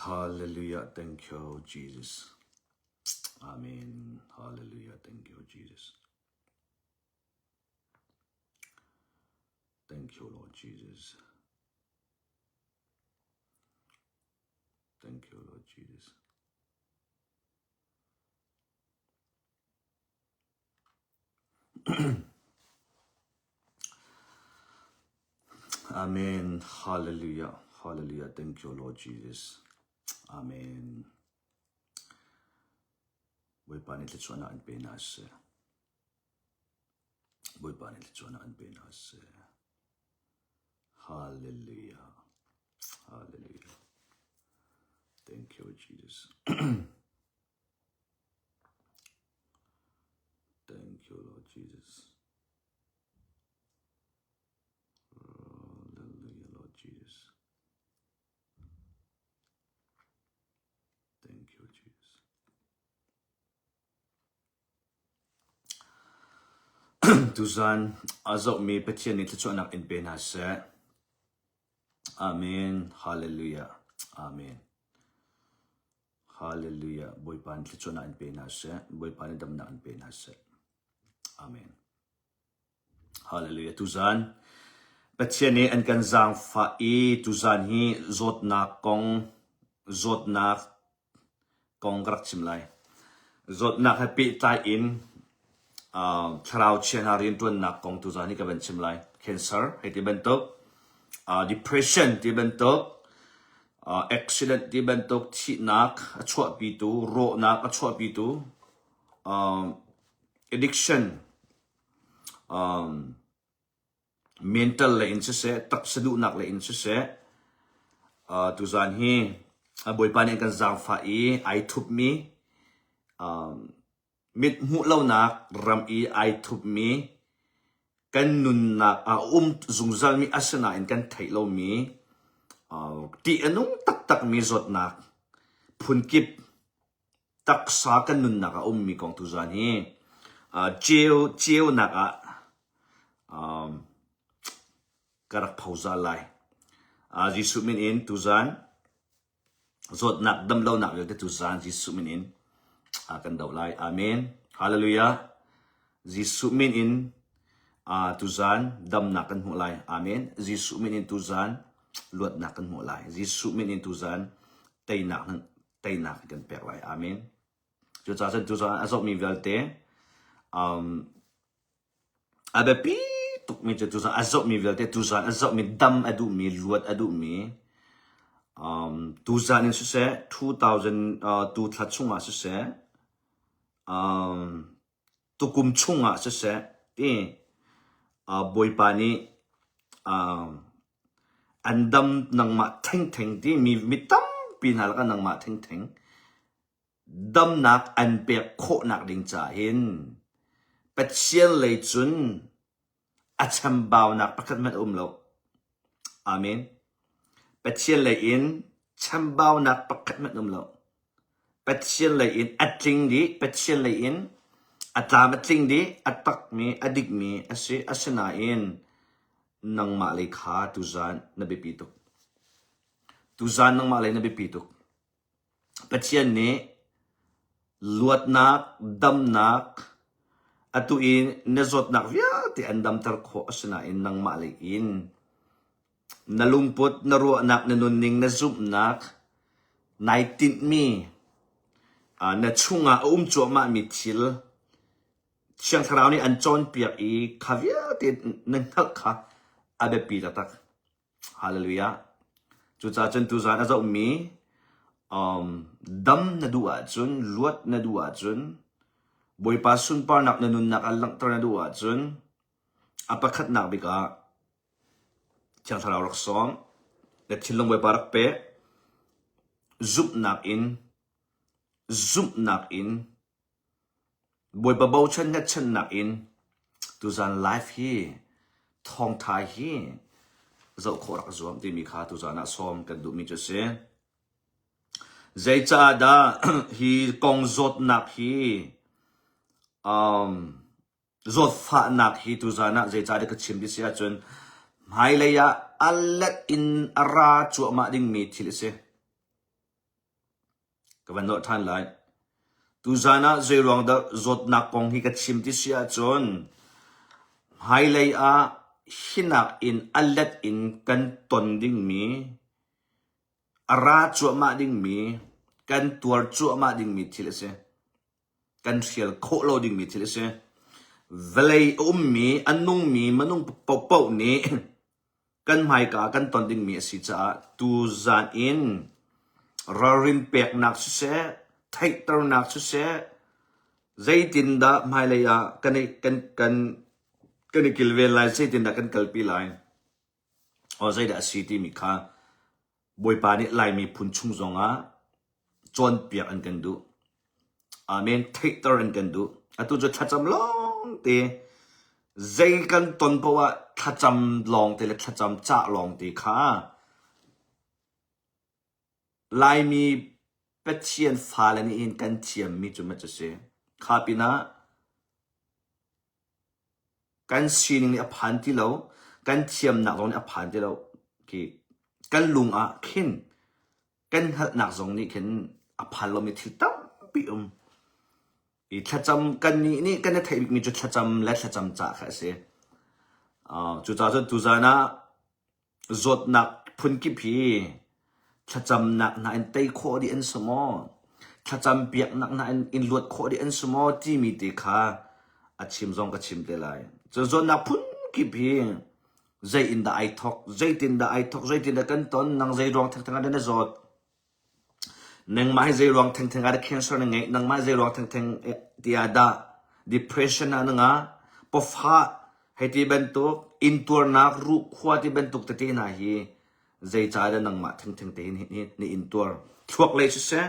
Hallelujah. Thank you, Jesus. Amen. Hallelujah. Thank you, Jesus. Thank you, Lord Jesus. Thank you, Lord Jesus. Amen. Hallelujah. Hallelujah. Thank you, Lord Jesus. Amen. Bawipa nih thluachuahnak an pe hna seh. Bawipa nih thluachuahnak an pe hna seh. Hallelujah. Hallelujah. Thank you, Jesus. Thank you, Lord Jesus. Hallelujah, Lord Jesus. Thank you, Jesus. Tuzan a zohmi Pathian nih thluachuahnak in pe hna seh. Amen. Hallelujah. Amen. Hallelujah. Bawipa nih thluachuahnak in pe hna seh. Bawipa nih damnak in pe hna seh. Amen. Hallelujah. Tuzan Pathian nih an kan zaangfah i tuzan hi zawtnak kong zawtnak kong ka rak chim lai. Zawtnak he pehtlai in uh, thlarau chia hna rianṭuannak kong tuzan hi ka van chim lai. Cancer hei ti bantuk, uh, depression ti bantuk, uh, accident ti bantuk, thihnak a chuahpitu, rawhnak a chuahpitu, um, addiction um, mental lei in siseh, taksa duhnak lei in siseh, uh, tuzan hi Bawipa nih an kan zaangfah i ai thupmi um, mit hmuh lonak ram i ai thupmi kan nunnak ah um zungzalmi asinain kan theih lomi uh, ṭih a nung taktakmi zawtnak phunkip taksa kan nunnak ah a ummi kong tuzan hi uh, ceu ceunak ah um, ka rak phozar lai. Uh, Jesuh min in tuzan zawtnak damlonak vialte tuzan Jesuh min in uh, kan doh lai. Amen. Hallelujah. Jesuh min in uh, tuzan damnak kan hmuh lai. Amen. Jesuh min in tuzan luatnak kan hmuh lai. Jesuh min in tuzan teinak teinak kan pek lai. Amen. Cucaah cun cucaah a zohmi vialte um, a biapi tukmi cu tuzaan a zohmi vialte tuzaan a zohmi dam a duhmi luat a duhmi um, tuzaan in siseh 2000 uh, tu thla chungah siseh um, tukum chungah siseh ti uh, Bawipa nih um, an dam nangmah thengtheng ti mi mi tampi hna lakah nangmah thengtheng damnak an pek khawhnak ding caah hin Pathian lei cun a chambaunak pakhat hmanh a um lo. Amen. Pathian lei in chambaunak pakhat hmanh a um lo. Pathian lei in a tling dih, Pathian lei in a tlam a tling dih, a takmi, a dikmi a si. Asinain nangmah lei kha tuzaan na biapi tuk. Tuzaan nangmah lei na biapi tuk. Pathian nih luatnak, damnak, atu i na zawtnak vialte an damter khawh asinain nangmah lei in na lungput, na ruahnak, na nunning, na zumhnak, nai tinhmi, na chungah a um cuahmahmi thil Thiang Thlarau nih an cawnpiak i kha vialte na hngalh kha a biapi taktak. Hallelujah. Cucaah cun tuzaan a zohmi um, dam na duh ahcun, luat na duh ahcun, Bawipa sunparnak na nunnak ah langhter na duh ahcun, a pakhatnak bik ah Thiang Thlarau rak sawm, na thinlung Bawipa rak pe, zumhnak in, zumhnak in Bawipa bochan hngatchannak in tuzaan live hi thawngtha hi zoh khawh rak zuam timi kha tuzaan ah sawm kan duhmi cu a si. Zeicaah dah hi kong zawtnak hi um, zawtfahnak hi tuzaan ah zeicah dah ka chim ti si ahcun hmailei ah a let in a ra cuahmah dingmi thil a si. Ka van nolh ṭhan lai. Tuzaan ah zeiruang dah zawtnak kong hi ka chim ti si ahcun hmailei ah hinak in a let in kan ton dingmi, a ra cuahmah dingmi, kan tuar cuahmah dingmi thil a si. Kan hrial khawh lo dingmi thil a si. Vawlei a ummi, a nungmi minung paohpaoh nih kan hmaika ah kan ton dingmi a si caah tuzaan in ralrin peknak siseh, theihternak siseh, zeitindah hmailei ah kan i kan kan kan i kilven lai, zeitindah kan kalpi lai, aw zeidah a si timi kha Bawipa nih Lai miphun chung zongah cawnpiak an kan duh. Amen. Theihter an kan duh. Atu cu thlacam lawng te zei kan ton poah ah thlacam lawng te le thlacam cah lawng te kha Laimi Pathian fale nih hin kan thiammi cu ma cu si. Kha pinah Kan sining nih a phan ti lo, kan thiamnak zong nih a phan ti lo. Khi kan lung ah khin kan hngalhnak zong nih khin a phan lomi thil tampi um. I thlacam kannih nih kan i theih bikmi cu thlacam le thlacam cah kha a si. Uh, cucaah cun tuzaan ah Zawtnak phunkip hi thlacamnak hna in tei khawh dih an si maw? Thlacam piaknak hna in, in luat khawh dih an si maw? Timi te kha a chim zong ka chim te lai. Cun zawtnak phunkip hi zei in dah ai thok, zeitin dah ai thok, zeitin dah kan ton, nang zei ruang thengtheng ah dah na zawt? Nangmah hi zei ruang thengtheng ah dah cancer na ngeih? Nangmah hi zei ruang thengtheng tiah dah depression ah na ngah? Pawfah hei ti bantuk, intuarnak, ruhkhua ti bantuk tete hna hi zeicah dah nangmah thengtheng te hin na intuar? Thluak lei siseh,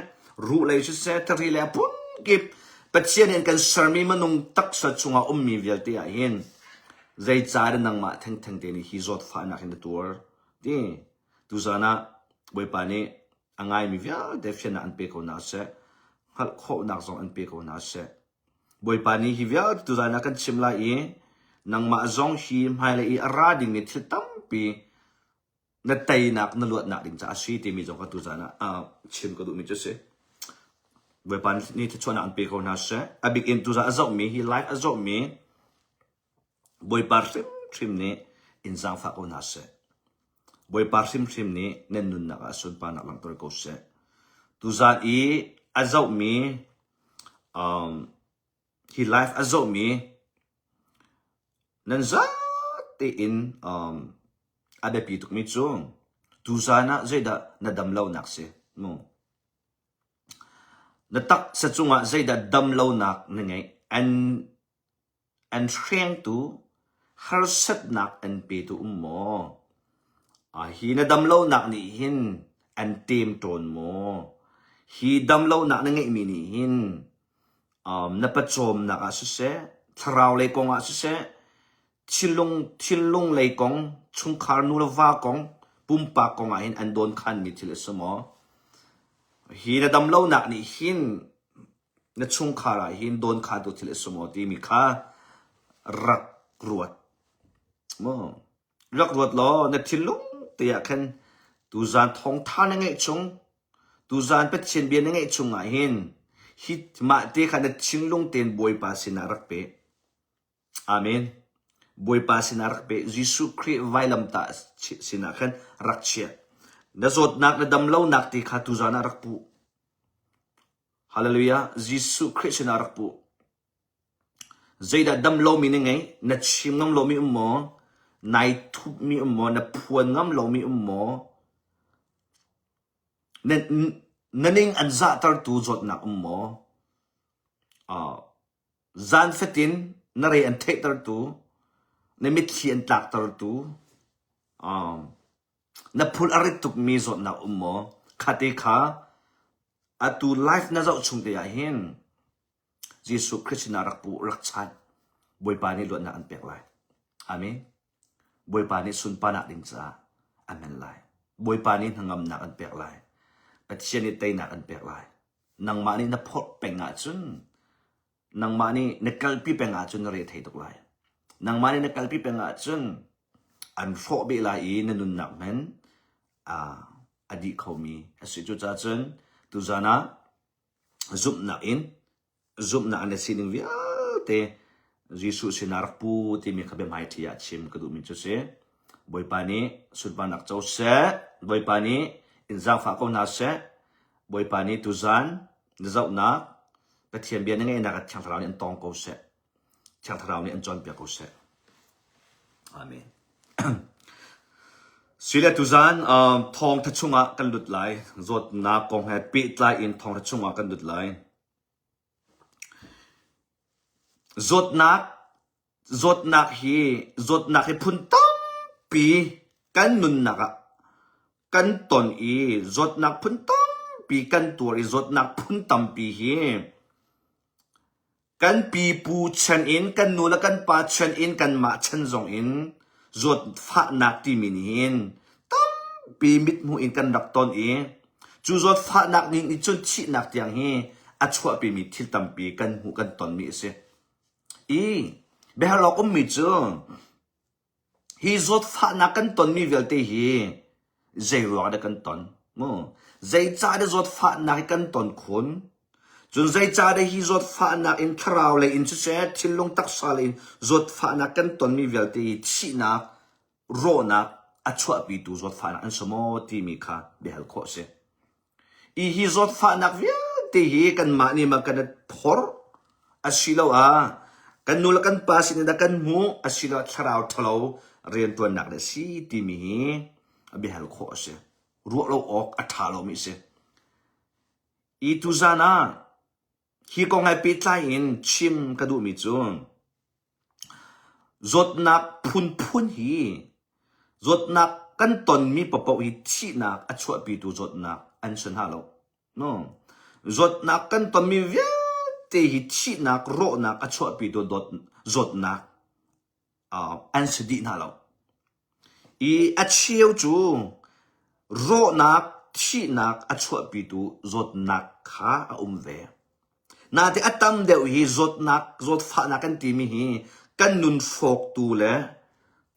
ruh lei siseh, thari lei a phunkip Pathian in kan sermi minung taksa chungah ummi vialte ah hin zeicah dah nangmah thengtheng te nih hi zawtfahnak hin na tuar? Ti Tuzaan ah Bawipa nih a ngaimi vialte fiannak an pe ko hna seh, hngalh khawhnak zong an pe ko hna seh. Bawipa nih hi vialte tuzaan ah kan chim lai i nangmah zong hi hmailei i a ra dingmi thil tampi na teinak na luatnak ding caah a si timi zong kha tuzaan ah chim ka duhmi cu a si. Bawipa nih thluachuahnak an pe ko hna seh. A bik in tuzaan a zohmi hi live a zohmi Bawipa hrimhrim nih in zaangfah ko hna seh. Bawipa hrimhrim nih nan nunnak ah sunparnak langhter ko seh. Tuzaan i a zohmi um, hi live a zohmi nan zate in um, a biapi tukmi cu tuzaan ah zeidah na dam lonak si mu na taksa cungah zeidah dam lonak na ngeih an An hrengtu harsatnak an petu um maw? Hi na damlonak nih hin an ṭemṭawn maw? Hi damlonak na ngeihmi nih hin um, na pawcawmnak ah siseh, thlarau lei kong ah siseh, thinlung, thinlung lei kong, chungkhar nu le va kong, pumpak kong ah hin an dawnkhanmi thil a si maw? Hi na damlonak nih hin na chungkhar ah hin dawnkhantu thil a si maw timi kha rak ruat. Maw? Rak ruat law na thinlung te ah khan tuzaan thawngtha na ngeih chung, tuzaan Pathian bia na ngeih chung ah hin hi mah te kha na thinlung tein Bawipa sinah rak pe. Amen. Bawipa sinah rak pe. Jesuh Khrih vailamtah sinah khan rak chia. Na zawtnak, na damlonak ti kha tuzaan ah rak puh. Hallelujah! Jesuh Khrih sinah rak puh. Zeidah dam lomi na ngei? Na chim ngam lomi um maw? Nai thupmi um maw? Na phuan ngam lomi um maw? Na, na ning an zahtertu zawtnak um maw? Uh, zan fatin na re an theihtertu, na mitthli an tlaktertu, um, Na phul a rit tukmi zawtnak um maw? Khate kha atu live na zoh chung te ah hin Jesuh Khrist sinah rak pu rak chan. Bawipa nih luatnak an pek lai. Amen. Bawipa nih sunparnak ding caah a hman lai. Bawipa nih hnangamnak an pek lai. Pathian nih teinak an pek lai. Nangmah nih na phorh peng ahcun nangmah nih na kalpi peng ahcun na re thei tuk lai. Nangmah nih na kalpi peng ahcun an hrawh beh lai i na nunnak hmanh a dih khomi a si. Cucaah cun tuzaan ah. Zumhnak in zumhnak in na sining vialte Jesuh sinah rak pu timi kha biahmaiṭhi ah chim ka duhmi cu si. Bawipa nih sunparnak co seh. Bawipa nih in zaangfah ko hna seh. Bawipa nih tuzan na zohnak Pathian bia na ngaihnak ah Thiang Thlarau nih an tawng ko seh. Thiang Thlarau nih an cawnpiak ko seh. Amen. Sile tuzan um, thawngtha chungah kan lut lai. Zawtnak kong he pehtlai in thawngtha chungah kan lut lai. Zawtnak zawtnak hi zawtnak hi phun tampi kan nunnak ah kan ton i zawtnak phun tampi kan tuar i zawtnak phun tampi hi Kan pipu chan in, kan nu le kan pa chan in, kanmah chan zong in zawtfahnak timi nih hin tampi mithmuh in kan rak ton i cu zawtfahnak ning nih cun thihnak tiang hi a chuahpimi thil tampi kan hmuh kan tonmi a si. I biahal awk ummi cu Hi zawtfahnak kan tonmi vialte hi zei ruang dah kan ton? Mu zeicah dah zawtfahnak hi kan ton khun? Cun zeicah dah hi zawtfahnak in thlarau lei in siseh, thinlung taksa lei in zawtfahnak kan tonmi vialte hi thihnak, rawhnak a chuahpitu zawtfahnak an si maw timi kha biahal khawh a si. I hi zawtfahnak vialte hi kanmah nih ma kan i phorh asiloah kan nu le kan pa sin in dah kan hmuh asiloah thlarau ṭhalo rianṭuannak dah a si timi hi a biahal khawh a si. Ruah lo awk a ṭha lomi a si. I tuzan ah hi kong he pehtlai in chim ka duhmi cu Zawtnak phunphun hi zawtnak kan tonmi paohpaoh hi thihnak a chuahpitu zawtnak an si hna lo. No. Zawtnak kan tonmi vialte hi thihnak, rawhnak a chuahpitu dawt, zawtnak uh, an si dih hna lo. I a cheu cu rawhnak, thihnak a chuahpitu zawtnak kha a um ve. Naite a tam deuh hi zawtnak, zawtfahnak kan timi hi kan nun hrawktu le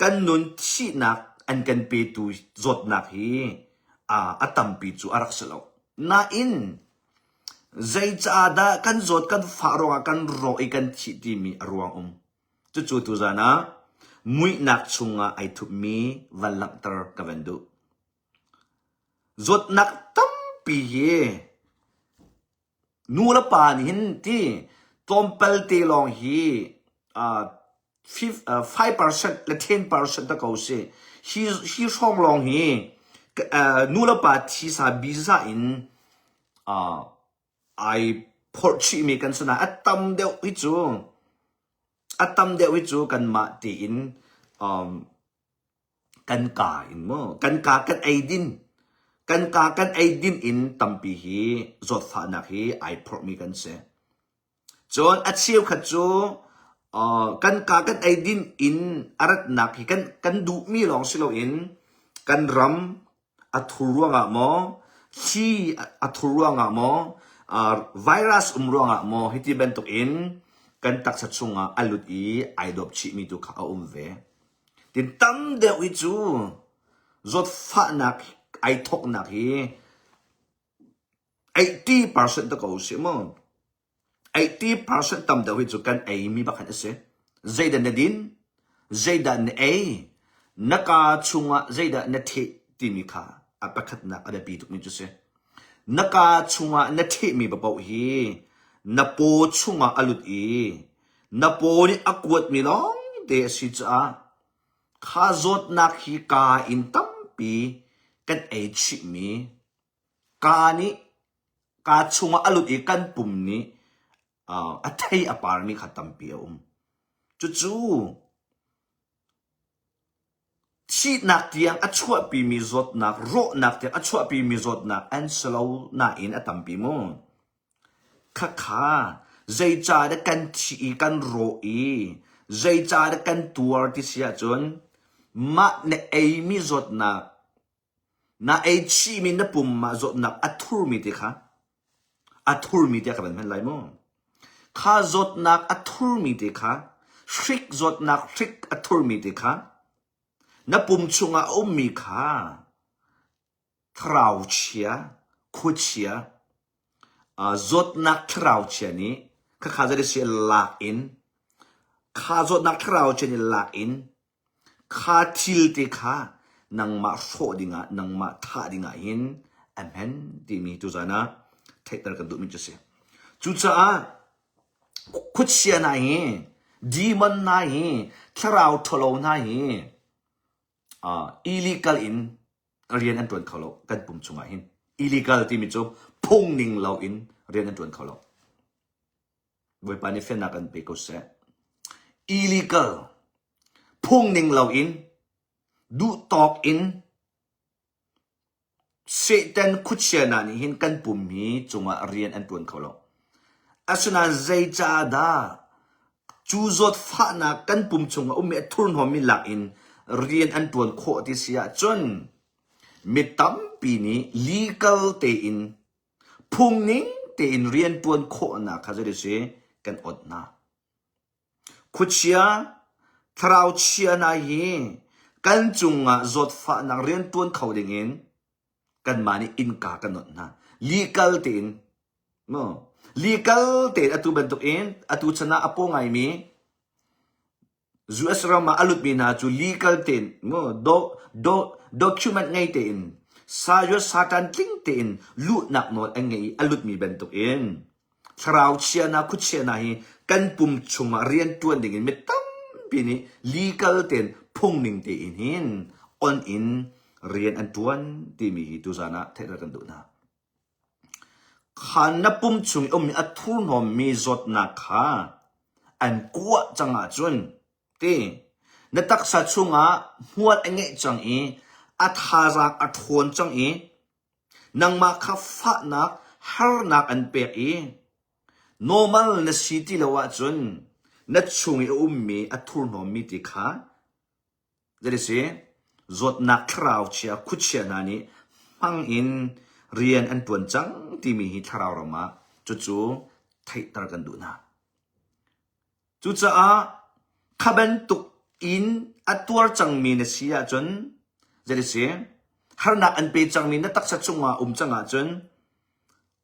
kan nun thihnak an kan petu zawtnak hi a tampi cu a rak si lo. Nain zeicaah dah kan zawt kan fah ruangah kan rawh i kan thih timi a ruang um. Cucu tuzan ah muihnak chungah ai thupmi van langhter ka van duh. Zawtnak tampi hi Nu le pa nih hin ti tlawmpal te lawng hi uh, 5% le 10% da ko si. Hi, hi hrawng lawng hi uh, nu le pa thisa biza in uh, ai phorh chihmi kan si nain a tam deuh hi cu a tam deuh hi cu kanmah tein um, kan ka in maw kan ka kan eidin kan ka kan eidin in tampi hi zawtfahnak hi ai phorhmi kan si cun a cheukhat cu uh, kan ka kan eidin in a ratnak hi kan kan duhmi lawng si loin kan ram a thur ruangah maw thli a thur ruangah maw uh, virus um ruangah maw hiti bantuk in kan taksa chungah a lut i ai dawp chihmi tu kha a um ve Tin tam deuh hi cu zawtfahnak ai thawknak hi 80% ta ko si mu. 80% tam deuh hi cu kan eimi bak hin a si. Zeidah na din? Zeidah na ei? Na kaa chungah zeidah na theh timi kha a pakhatnak a biapi tukmi cu si. Na kaa chungah na thehmi paoh hi na paw chungah a lut i Na paw nih a kuatmi lawngte a si caah kha zawtnak hi kaa in tampi kan ei chihmi kaa nih kaa chungah a lut i kan pum nih uh, a thei a parmi kha tampi a um. Cucu Thihnak tiang a chuahpimi zawtnak, rawhnak tiang a chuahpimi zawtnak an si lo nain a tampi mu. Khakha, zeicahdah kan thih i kan rawh i zeicahdah kan tuar ti si ahcun mah na eimi zawtnak, na ei chihmi na pum ah zawtnak a thurmi ti kha a thurmi tiah ka van hman lai mu. Kha zawtnak a thurmi te kha, hrik zawtnak hrik a thurmi te kha, na pum chungah a ummi kha thlarau chia, khuachia, Zawtnak thlarau chia nih khakha zei si lak in kha zawtnak thlarau chia nih lak in kha thil te kha nangmah hrawh dingah nangmah thah dingah hin a hmen timi tuzan ah theihter kan duhmi cu si. Cucaah khuachia hna hi demon hna hi thlarau ṭhalo hna hi illegal in rian an ṭuan kho lo kan pum chungah hin. Illegal timi cu phung ning loin rian an ṭuan kho lo. Bawipa nih fiannak an pe ko seh. Illegal phung ning loin duh tawk in Satan khuachia hna nih hin kan pum hi cungah rian an ṭuan kho lo. Asinain zeicahdah cu zawtfahnak kan pum chungah ummi a thurhnawmmi lak in rian an ṭuan khawh ti si ahcun mi tampi nih legal tein phungning tein rian ṭuan khawhnak kha zei si kan awt hna. Khuachia, thlarau chia hna hi kan cungah zawtfahnak rianṭuan kho dingin kanmah nih innka kan awnh hna. Legal tein, maw? Legal tein atu bantukin atu chan ah a paw ngaimi US ram ah a lutmi hna cu legal tein maw do, do, document ngei tein sayuat satan tling tein luhnak nawl an ngei i a lutmi bantukin thlarau chia hna khuachia hna hi kan pum chungah rianṭuan dingin mi tampi nih legal tein phungning tein hin on in rian an ṭuan timi hi tuzan ah theihter kan duh hna. Kha na pum chung i ummi a thurhnawmmi zawtnak kha an kuah cang ahcun ti na taksa chungah hmual a ngeih cang i a thazaang a ṭhawn cang i nangmah kha fahnak harnak an pek i normal na si ti lo ahcun na chung i a ummi a thurhnawmmi ti kha Zei si zawtnak thlarau chia khuachia hna nih hmang in rian an ṭuan cang timi hi thlarau ram ah cucu theihter kan duh hna. Cucaah kha bantuk in a tuar cangmi na si ahcun zei si harnak an pe cangmi na taksa chungah um cang ahcun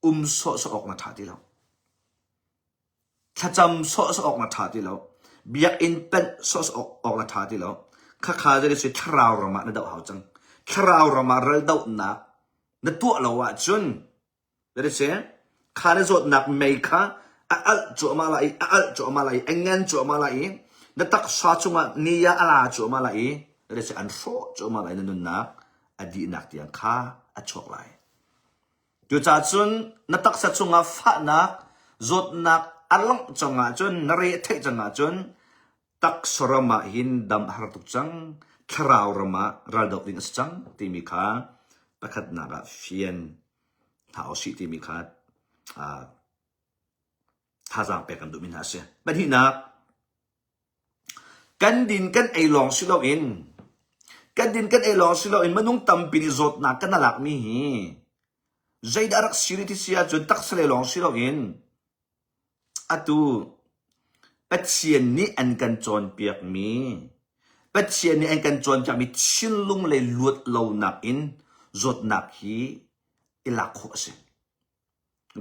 um sawhsawh awk na ṭha ti lo. Thlacam sawhsawh awk na ṭha ti lo. Biakinn panh sawhsawh awk na ṭha ti lo. Khakha zei si thlarau ram ah na doh hau cang. Thlarau ram ah ral dohnak na tuah lo ahcun zei si kha na zawtnak mei kha a alh cuahmah lai i a alh cuahmah lai i a ngan cuahmah lai i na taksa cungah ni ah a la cuahmah lai i zei si an hrawh cuahmah lai na nunnak a dihnak tiang kha a chuak lai. Cucaah cun na taksa chungah fahnak, zawtnak a langh cang ahcun, na re a theih cang ahcun, taksa ram ah hin dam a har tuk cang, thlarau ram ah raldoh ding a si cang timi kha pakhatnak ah fian hna usih timi kha uh, thazaang pek kan duhmi hna a si. Pahnihnak, Kan din kan ei lawng si loin kan din kan ei lawng si loin minung tampi nih zawtnak kan alakmi hi zeidah rak si rih ti si ahcun taksa lei lawng si loin atu Pathian nih an kan cawnpiakmi Pathian nih an kan cawnpiakmi thinlung lei luat lonak in zawtnak hi i lak khawh a si.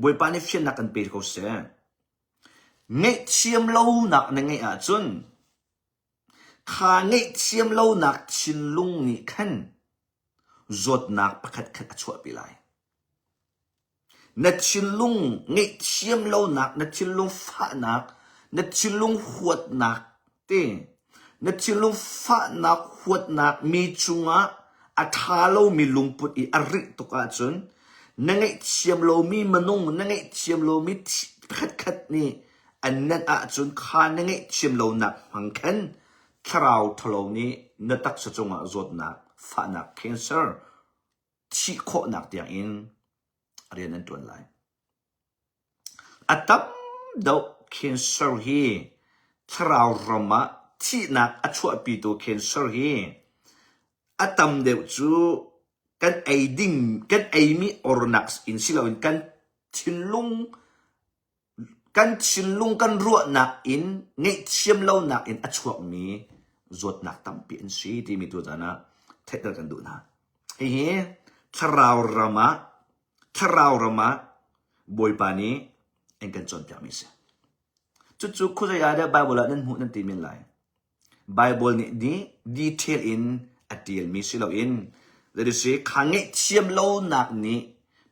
Bawipa nih fiannak kan pe ko seh. Ngaihthiam lonak na ngeih ahcun kha ngaihthiam lonak thinlung nih khan zawtnak pakhatkhat a chuahpi lai. Na thinlung ngaihthiam lonak, na thinlung fahnak, na thinlung huatnak te, na thinlung fahnak huatnak mi cungah a ṭha lomi lungput i a rih tuk ahcun na ngaihthiam lomi minung na ngaihthiam lomi pakhatkhat nih an nenh ahcun kha na ngaihthiam lonak hmang khan thlarau ṭhalo nih na taksa cungah zawtnak fahnak cancer thih khawhnak tiangin rian an ṭuan lai. A tam deuh cancer hi thlarau ram ah thihnak a chuahpitu cancer hi a tam deuh cu kan ei ding kan eimi ornak in si loin kan thinlung kan thinlung kan ruahnak in ngaihthiam lonak in a chuakmi zawtnak tampi an si timi tuzan ah theihter kan duh hna. Hihi thlarau ram ah thlarau ram ah. Bawipa nih an kan cawnpiakmi a si. Cucu khuazei ah dah Bible ah nan hmuh nan ti men lai. Bible nih nih detail in a ṭialmi si loin zeiti kha ngaihthiam lonak nih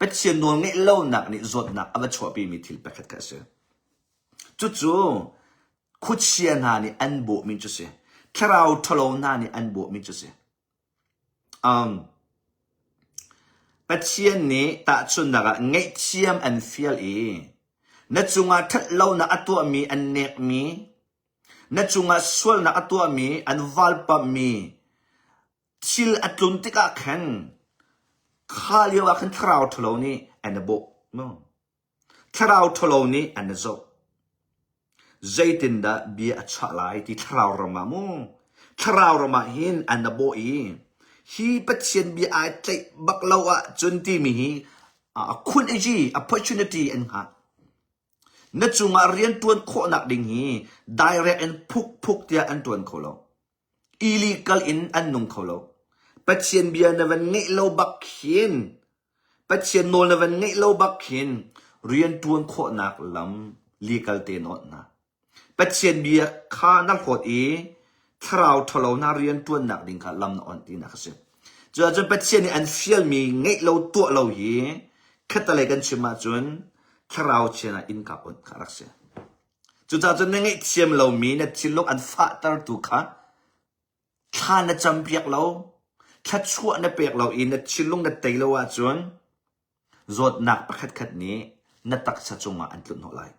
Pathian nawl ngeih lonak nih zawtnak a va chuahpimi thil pakhat kha a si. Cucu khuachia hna nih an bawhmi cu si. Thlarau ṭhalo hna nih an bawhmi cu si. Um, Pathian nih tahchunhnak ah ngaihthiam an fial i na cungah ṭhatlonak a tuahmi an nekmi Na cungah sualnak a tuahmi an valpamhmi thil a tlun tikah khan kha lio ah khan thlarau ṭhalo nih an i bawh. Thlarau ṭhalo nih an i zoh. Zeitindah bia a chuah lai ti thlarau ram ah mu. Thlarau ram ah hin an i bawh i hi Pathian bia ai tlaih bak lo ahcun timi hi a khun i opportunity an hngah. Na cungah rianṭuan khawhnak ding hi direct in phukphuk tiah an ṭuan kho lo. Illegal in an nung kho lo. Pathian bia na van ngeih lo bak khin, Pathian nawl na van ngeih lo bak khin rianṭuan khawhnak lam legal te na awnh hna. Pathian bia kha na hlawt i thlarau ṭhalo hna rianṭuannak ding kha lam na awnh tinak a si. Cuahcun Pathian nih an fialmi ngeih lo tuah lo hi khattelei kan chim ahcun thlarau chian ah innka awnh kha a rak si. Cucaah cun na ngaihthiam lomi na thinlung an fahtertu kha thla na campiak lo, thluachuah na pek lo i na thinlung na tei lo ahcun zawtnak pakhatkhat nih na taksa cungah an tlunhnawh lai.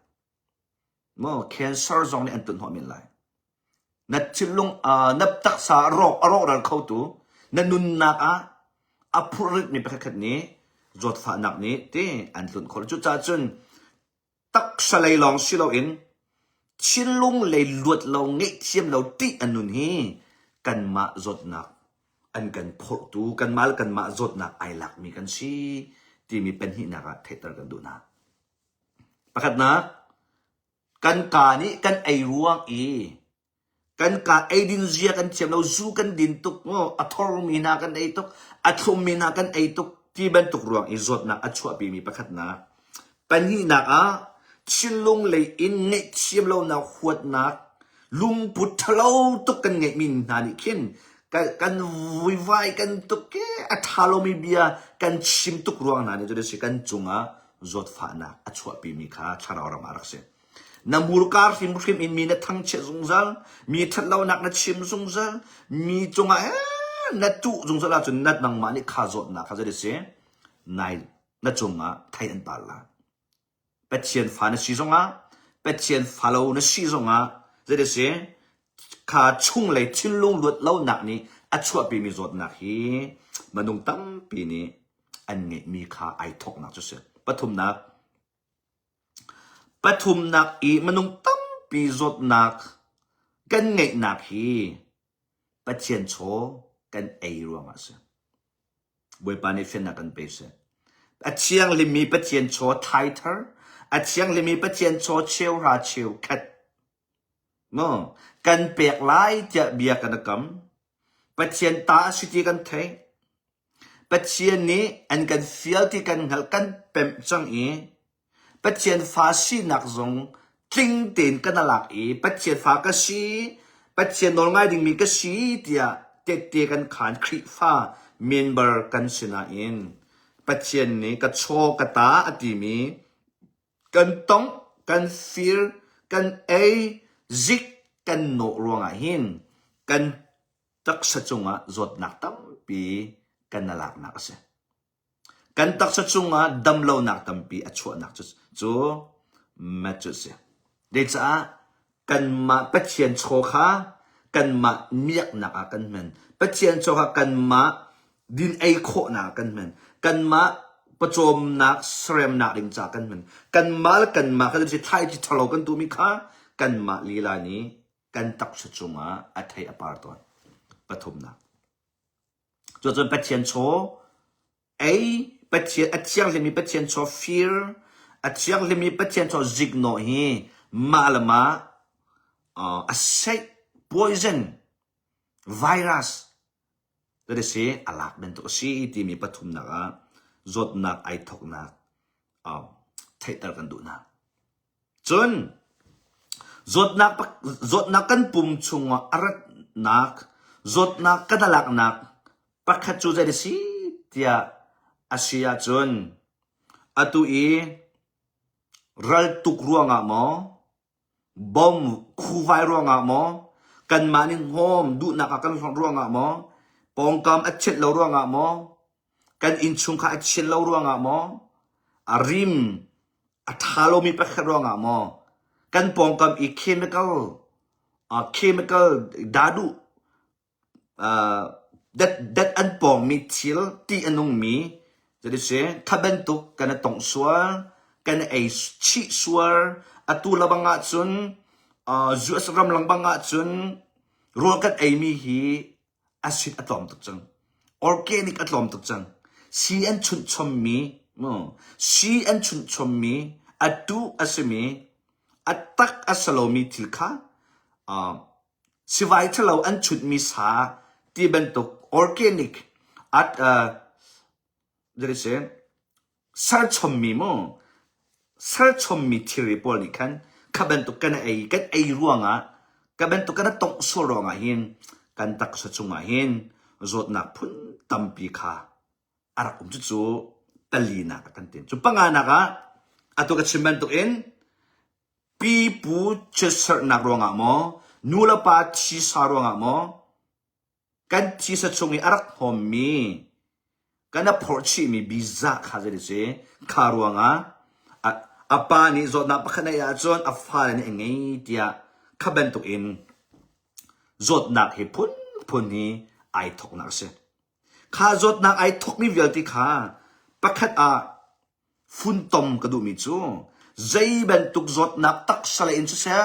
Maw cancer zong nih an tlunhnawh men lai. Na thinlung uh, na taksa a rawk a rawkral khotu na nunnak ah a phurritmi pakhatkhat nih zawtfahnak nih ti an tlunh khawh. Cucaah cun taksa lei lawng si loin thinlung lei luat lo ngaihthiam lo ṭih a nun hi kanmah zawtnak an kan phorhtu kanmah le kanmah zawtnak ai lakmi kan si timi pahnihnak ah theihter kan duh hna. Pakhatnak, kan kaa nih kan ei ruang i kan kaa eidin zia kan thiam lo, zu kan din tuk, a thormi hna kan ei tuk, a thlummi hna kan ei tuk ti bantuk ruang i zawtnak a chuahpimi pakhatnak. Pahnihnak ah, thinlung lei in ngaihthiam lonak huatnak, lungput ṭhalo tuk kan ngeihmi hna nih khin kan vuivai kan tuk i a ṭha lomi bia kan chim tuk ruang hna nih cu si kan cungah zawtfahnak a chuahpimi kha thlarau ram ah a rak si. Na hmurka hrimhrim in mi na thangchiat zungzal, mi ṭhatlonak na chim zungzal, mi cungah na tuh zungzal ahcun na nangmah nih kha zawtnak kha zei si nai na cungah thei an par lai. Pathian fa na si zongah, Pathian fa lo na si zongah zei si kha chunglei thinlung luat lonak nih a chuahpimi zawtnak hi minung tampi nih an ngeihmi kha ai thawknak cu si. Pathumnak, pathumnak i minung tampi zawtnak kan ngeihnak hi Pathian chaw kan ei ruangah a si. Bawipa nih fiannak kan pe seh. A thianghlimmi Pathian chaw thaithar, a thianghlimmi Pathian chaw cheuhra cheukhat Maw kan pek lai tiah bia kan i kam. Pathian ta a si ti kan theih. Pathian nih an kan fial ti kan hngalh kan pemh cang i Pathian fa sinak zong tling tein kan lak i Pathian fa ka si, Pathian nawl ngai dingmi ka si tiah tehte kan khaan Khrihfa member kan si nain Pathian nih ka chaw ka ta a timi kan tongh, kan fir, kan ei, zik kan nawh ruangah hin kan taksa cungah zawtnak tampi kan na laknak a si. Kan taksa cungah damlonak tampi a chuahnak cu, cu mat cu a si. Zecaah kanmah Pathian chaw kha kanmah miaknak ah kan hman. Pathian chaw kha kanmah din ei khawhnak ah kan hman. Kanmah pawcawmnak seremnak ding caah kan hman. Kanmah le kanmah kha si thlaici ṭhalo kan tuhmi kha kanmah lila nih kan taksa cungah a thei a par tawn. Pathumnak. Cucun Pathian chaw ei Pathian a thianghlimmi Pathian chaw fir a thianghlimmi Pathian chaw ziknawh hi mah le mah uh, a seih poison virus that si a lak bantuk a si timi pathumnak ah zawtnak ai thoknak uh, theihter kan duh hna. Cun zawtnak zawtnak kan pum chungah a ratnak zawtnak kan alaknak pakhat cu zei a si tiah a si ahcun atu i raltuk ruangah maw bom khuvai ruangah maw kanmah nih hnawm duhnak ah kan hlawt ruangah maw pawngkam a chiat lo ruangah maw kan innchungkhar a chiat lo ruangah maw a rim a ṭha lomi pakhat ruangah maw kan pawngkam i chemical uh, chemical daduh uh, dat dat an pawngmi thil ti a nungmi jadi si kha bantuk kan i tong sual kan i ei chih sual atu labang ahcun uh, US ram langbang ahcun rawl kan eimi hi acid a tlawm tuk cang. Organic a tlawm tuk cang. Sii an chunh chommi, sii an chunh chommi, a tuh a simi, a tak a si lomi thil kha uh, sivai ṭhalo an chunhmi sa ti bantuk organic at uh, serchommi mu serchommi thilri pawl nih khan kha bantuk kan ei kan ei ruangah ka bantuk kan tongh sual ruangah hin kan taksa cungah hin zawtnak phun tampi kha a rak um cucu palinak a kan tin cu panganak ah atu ka chim bantuk in pipu chiatserhnak ruangah maw nu le pa thisa ruangah maw Kan thisa chung i a rak hnawmmi, kan a phorh chihmi biza kha zei a si? Kha ruangah a, a pa nih zawtnak pakhat a ngeih ahcun a fale nih a ngei tiah kha bantukin zawtnak hi phunphun hi ai thawknak a si. Kha zawtnak ai thawkmi vialte kha pakhat ah Funtom ka duhmi cu zei bantuk zawtnak taksa lei in siseh,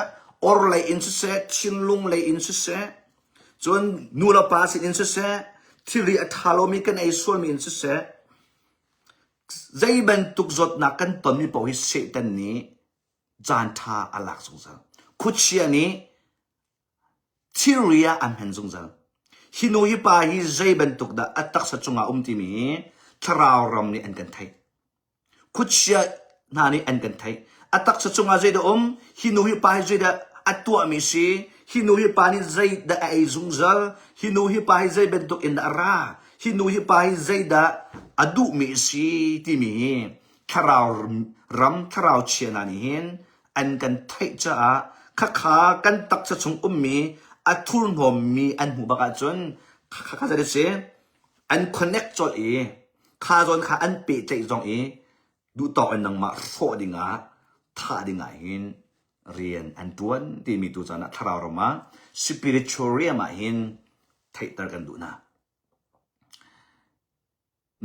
or lei in siseh, thinlung lei in siseh, cun nu le pa sin in siseh, thilri a ṭha lomi kan ei sualmi in siseh, zei bantuk zawtnak kan tonmi paoh hi Satan nih caan ṭha a lak zungzal. Khuachia nih Thilri ah an hman zungzal. Hi nu hi pa hi zei bantuk dah a taksa cungah um timi hi thlarau ram nih an kan theih. Khuachia hna nih an kan theih. A taksa cungah zeidah um? Hi nu hi pa hi zeidah a tuahmi si? Hi nu hi pa nih zeidah a ei zungzal? Hi nu hi pa hi zei bantuk in dah a ra? Hi nu hi pa hi zeidah a duhmi si timi hi thlarau ram thlarau chia hna nih hin an kan theih caah khakha kan taksa chung ummi a thurhnawmmi an hmuh bak ahcun khakha zei si an connect colh i kha zawn kha an pehtlaih zong i duhtawk in nangmah hrawh dingah thah dingah hin rian an tuan timi tu caan ah thlarau ram ah spiritual realm ah hin theihter kan duh hna.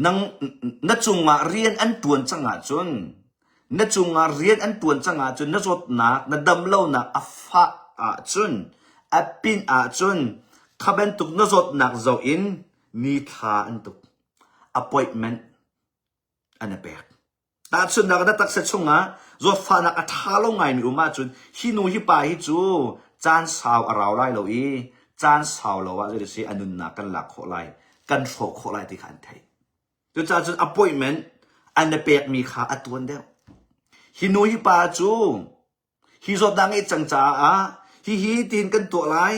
Nang na cungah rian an ṭuan cang ahcun, na cungah rian an ṭuan cang ahcun na zawtnak, na damlonak a fah ahcun, a pin ahcun, kha bantuk na zawtnak zoh in nithla an tuk. Appointment an i pek. Tahchunhnak na taksa chungah zawtfahnak a ṭha lo ngaimi um ahcun hi nu hi pa hi cu caan sau a rau lai lo i caan sau lo ah zei si a nunnak kan lak khawh lai, kan hrawh khawh lai ti kha an theih. Cucaah cun appointment an na pekmi kha a tuan deuh. Hi nu hi pa cu hi zawtnak ngeih cang caah hihi tiin kan tuah lai.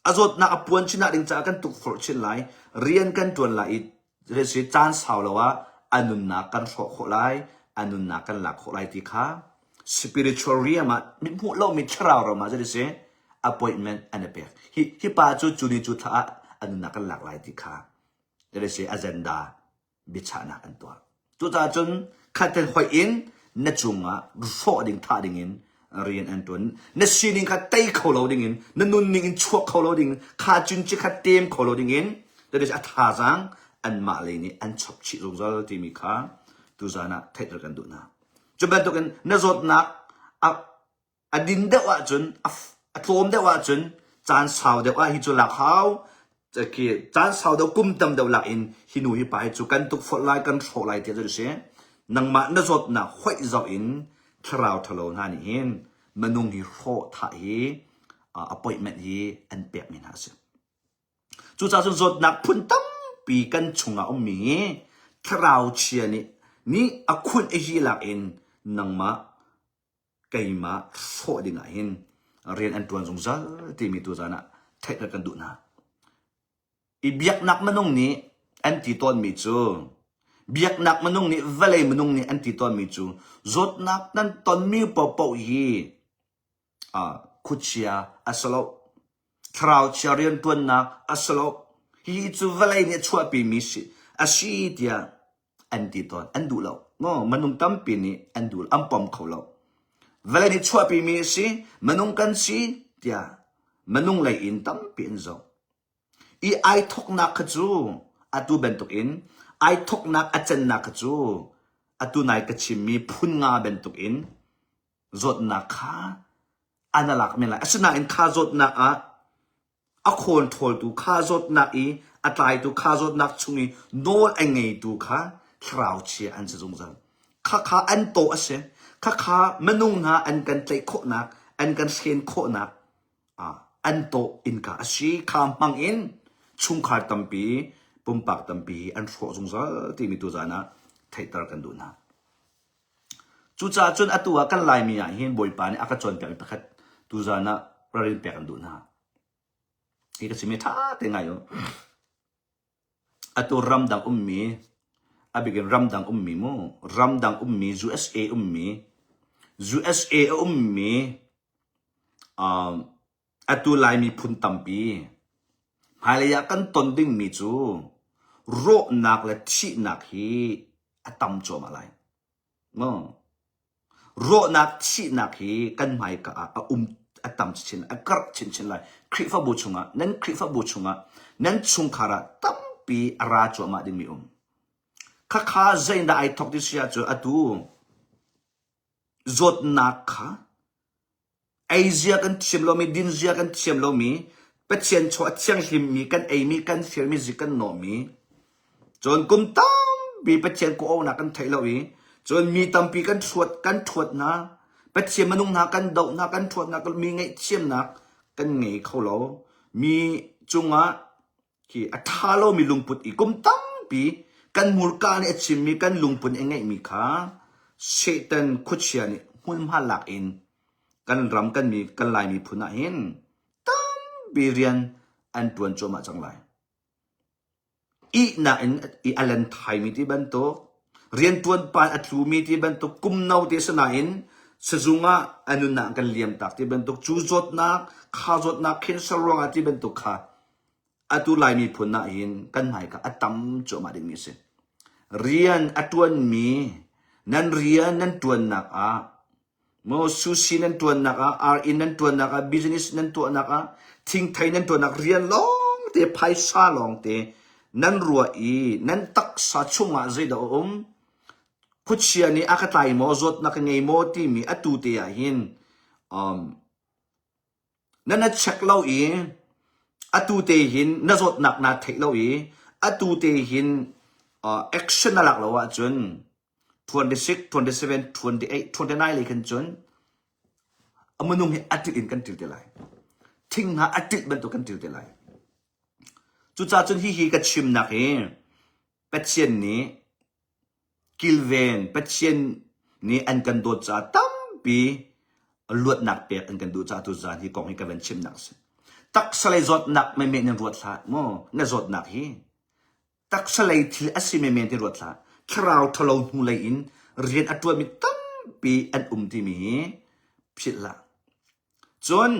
A zawtnak a puan chin ding caah kan tukforh chin lai, rian kan ṭuan lai i si caan sau lo ah a nunnak kan hrawh khawh lai, a nunnak kan lak khawh lai ti kha spiritual realm ah mit hmuh lomi thlarau ram ah zei si appointment an i pek. Hi, hi pa cu cu ni cu thla ah a nunnak kan lak lai ti kha zei si agenda biachahnak an tuah. Cucaah cun khatten hoih in na cungah hrawh ding thah ding in rian an tuan. Na sining kha tei kho lo ding in, na nunning in chuak kho lo ding, kha cun ci kha tem kho lo ding in, that is a thazaang anmah lei nih an chap chih zungzal timi kha tuzan ah theihter kan duh hna. Cu bantukin na zawtnak a A din deuh ahcun, a tlawm deuh ahcun caan sau deuh ah hi cu lak hau. Khi caan sau deuh kum tam deuh lak in hi nu hi pa hi cu kan tukforh lai, kan hrawh lai tiah cu si. Nangmah na zawtnak hoih zoh in thlarau ṭhalo hna nih hin minung hi hrawh thah hi appointment hi an pekmi hna a si. Cucaah cun zawtnak phun tampi kan chungah ummi hi thlarau chia nih Nih a khunh a hi lak in nangmah keimah hrawh ding ah hin rian an ṭuan zungzal timi tuzan ah theihter kan duh hna. I biaknak minung nih an ti tawnmi cu biaknak minung nih vawlei minung nih an ti tawnmi cu zawtnak nan tonmi paohpaoh hi uh, khuachia a si lo. Thlarau chia rianṭuannak a si lo. Hi cu vawlei nih a chuahpimi si a si tiah an ti tawn. An duh lo. No, minung tampi nih an duh an pom kho lo. Vawlei nih chuahpimi a si, minung kan si tiah minung lei in tampi an zoh. I ai thawknak kha cu atu bantukin ai thawknak a cannak kha cu atu nai ka chimmi phun nga bantukin zawtnak kha an a lak men lai. Asinain kha zawtnak ah a khawn ṭhawltu kha zawtnak i a tlaitu kha zawtnak chung i nawl a ngeitu kha thlarau chia an si zungzal. Khakha an tawh a si. Khakha minung hna an kan tlaih khawhnak, an kan hren khawhnak an tawh innka a si. Kha hmang in chungkhar tampi, pumpak tampi an hrawh zungzal timi tuzaan ah theihter kan duh hna. Cucaah cun atu ah kan Laimi ah hin Bawipa nih a ka cawnpiakmi pakhat tuzaan ah ralrin pek an duh hna. Hi ka chimmi ṭha te ngai u. Atu ramdang ummi, a bikin ramdang ummi mu, ramdang ummi, USA ummi, USA a ummi, um, atu Lai miphun tampi, hmailei ah kan ton dingmi cu rawhnak le thihnak hi a tam cuahmah lai. Maw? Rawhnak thihnak hi kan hmaika ah a um a tam chinchin a karh chinchin lai. Khrihfabu chungah nan Khrihfabu chungah nan chungkhar ah tampi a ra cuahmah dingmi um. Khakha zeidah ai thok ti si ahcun atu zawtnak kha Ei zia kan thiam lomi, din zia kan thiam lomi, Pathian chaw a thianghlimmi kan eimi, kan firmi, zik kan nawhmi, cun kum tampi Pathian kawhauhnak kan theih lo i, cun mi tampi kan thuat, kan thuat hna, Pathian minung hna kan doh hna, kan thuat hna, mi ngaihthiamnak kan ngei kho lo. Mi cungah khi a ṭha lomi lungput i kum tampi kan hmurka nih a chimmi kan lungput nih a ngeihmi kha Satan khuachia nih hmunhma lak in kan ram kan mi kan Lai miphun ah hin tampi rian an ṭuan cuahmah cang lai. Ihnak in i a len thaimi ti bantuk rianṭuan pa a tlumi ti bantuk kum no te si nain sizung ah a nunnak kan liam tak ti bantuk cu zawtnak kha zawtnak cancer ruangah ti bantuk kha atu Lai miphun ah hin kan hmaika a tam cuahmah dingmi a si. Rian a ṭuanmi nan rian nan ṭuannak ah maw sushi nan ṭuannak ah ar-inn nan ṭuannak ah business nan tuahnak ah thingthei nan ṭuannak rian lawngte phaisa lawngte nan ruah i nan taksa chungah zeidah a um khuachia nih a ka tlai maw zawtnak ka ngei maw timi atu te ah hin um, Na na check lo i atu te hin na zawtnak naa theih lo i atu te hin uh, action na lak lo ahcun 26, 27, 28, 29 lei khan cun a minung hi a ṭilh in kan ṭil te lai. Thing hna a ṭilh bantuk kan ṭil te lai. Cucaah cun hihi ka chimnak hi Pathian nih kilven Pathian nih an kan dawt caah tampi luatnak pek an kan duh caah tuzaan hi kong hi ka van chimnak a si. Taksa lei zawtnak menmen in ruat hlah mu na zawtnak hi taksa lei thil a si menmen ti ruat hlah thlarau ṭhalo hnu lei in rian a ṭuanmi tampi an um timi hi philh hlah. Cun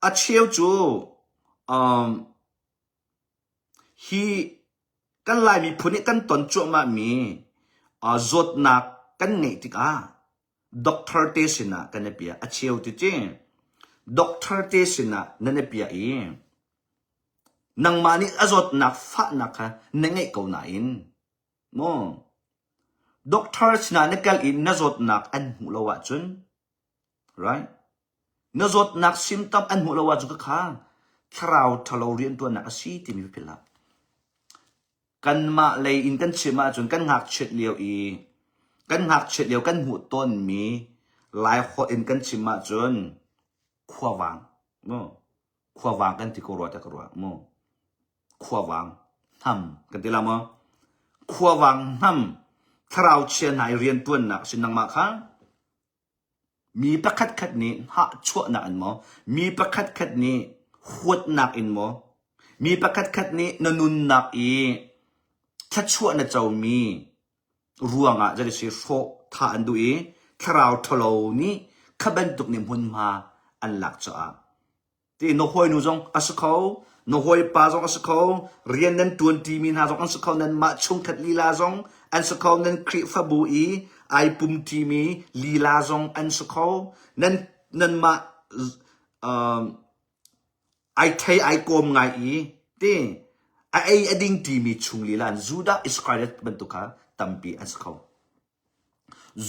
a cheu cu um, Hi kan Lai miphun nih kan ton cuahmahmi zawtnak kan ngeih tikah doctor te sinah kan i piah. A cheu ti ci doctor te sinah nan i piah i nangmah nih a zawtnak fahnak kha na ngeih ko nain maw doctor sinah na kal i na zawtnak an hmuh lo ahcun right Na zawtnak symptom an hmuh lo ahcun ka kha thlarau ṭhalo rianṭuannak a si timi philh hlah. Kanmah lei in kan chim ahcun kan ngakchiat lio i kan ngakchiat lio kan hmuh tawnmi Lai holh in kan chim ahcun khuavang mu khuavang kan ti ko rua tiah ka ruah mu khuavang hnam kan ti la maw? Khuavang hnam thlarau chia hna i riantuannak a si nangmah kha mi pakhatkhat nih hnahchuahnak in maw, mi pakhatkhat nih huatnak in maw, mi pakhatkhat nih na nunnak i thluachuah na comi ruangah zei si hrawh tha an duh i thlarau ṭhalo nih kha bantuk nih hmunhma an lak caah Ti na hawinu zong a si kho, na hawipa zong a si kho, rian nan ṭuanṭimi hna zong an si kho, nanmah chungkhat lila zong an si kho, nan Khrihfabu i ai pumṭimi lila zong an si kho, nan nanmah um, ai thei ai kawm ngai i ti a ei a ding ṭimi chung lila an Judah Iskariot bantuk kha tampi an si kho.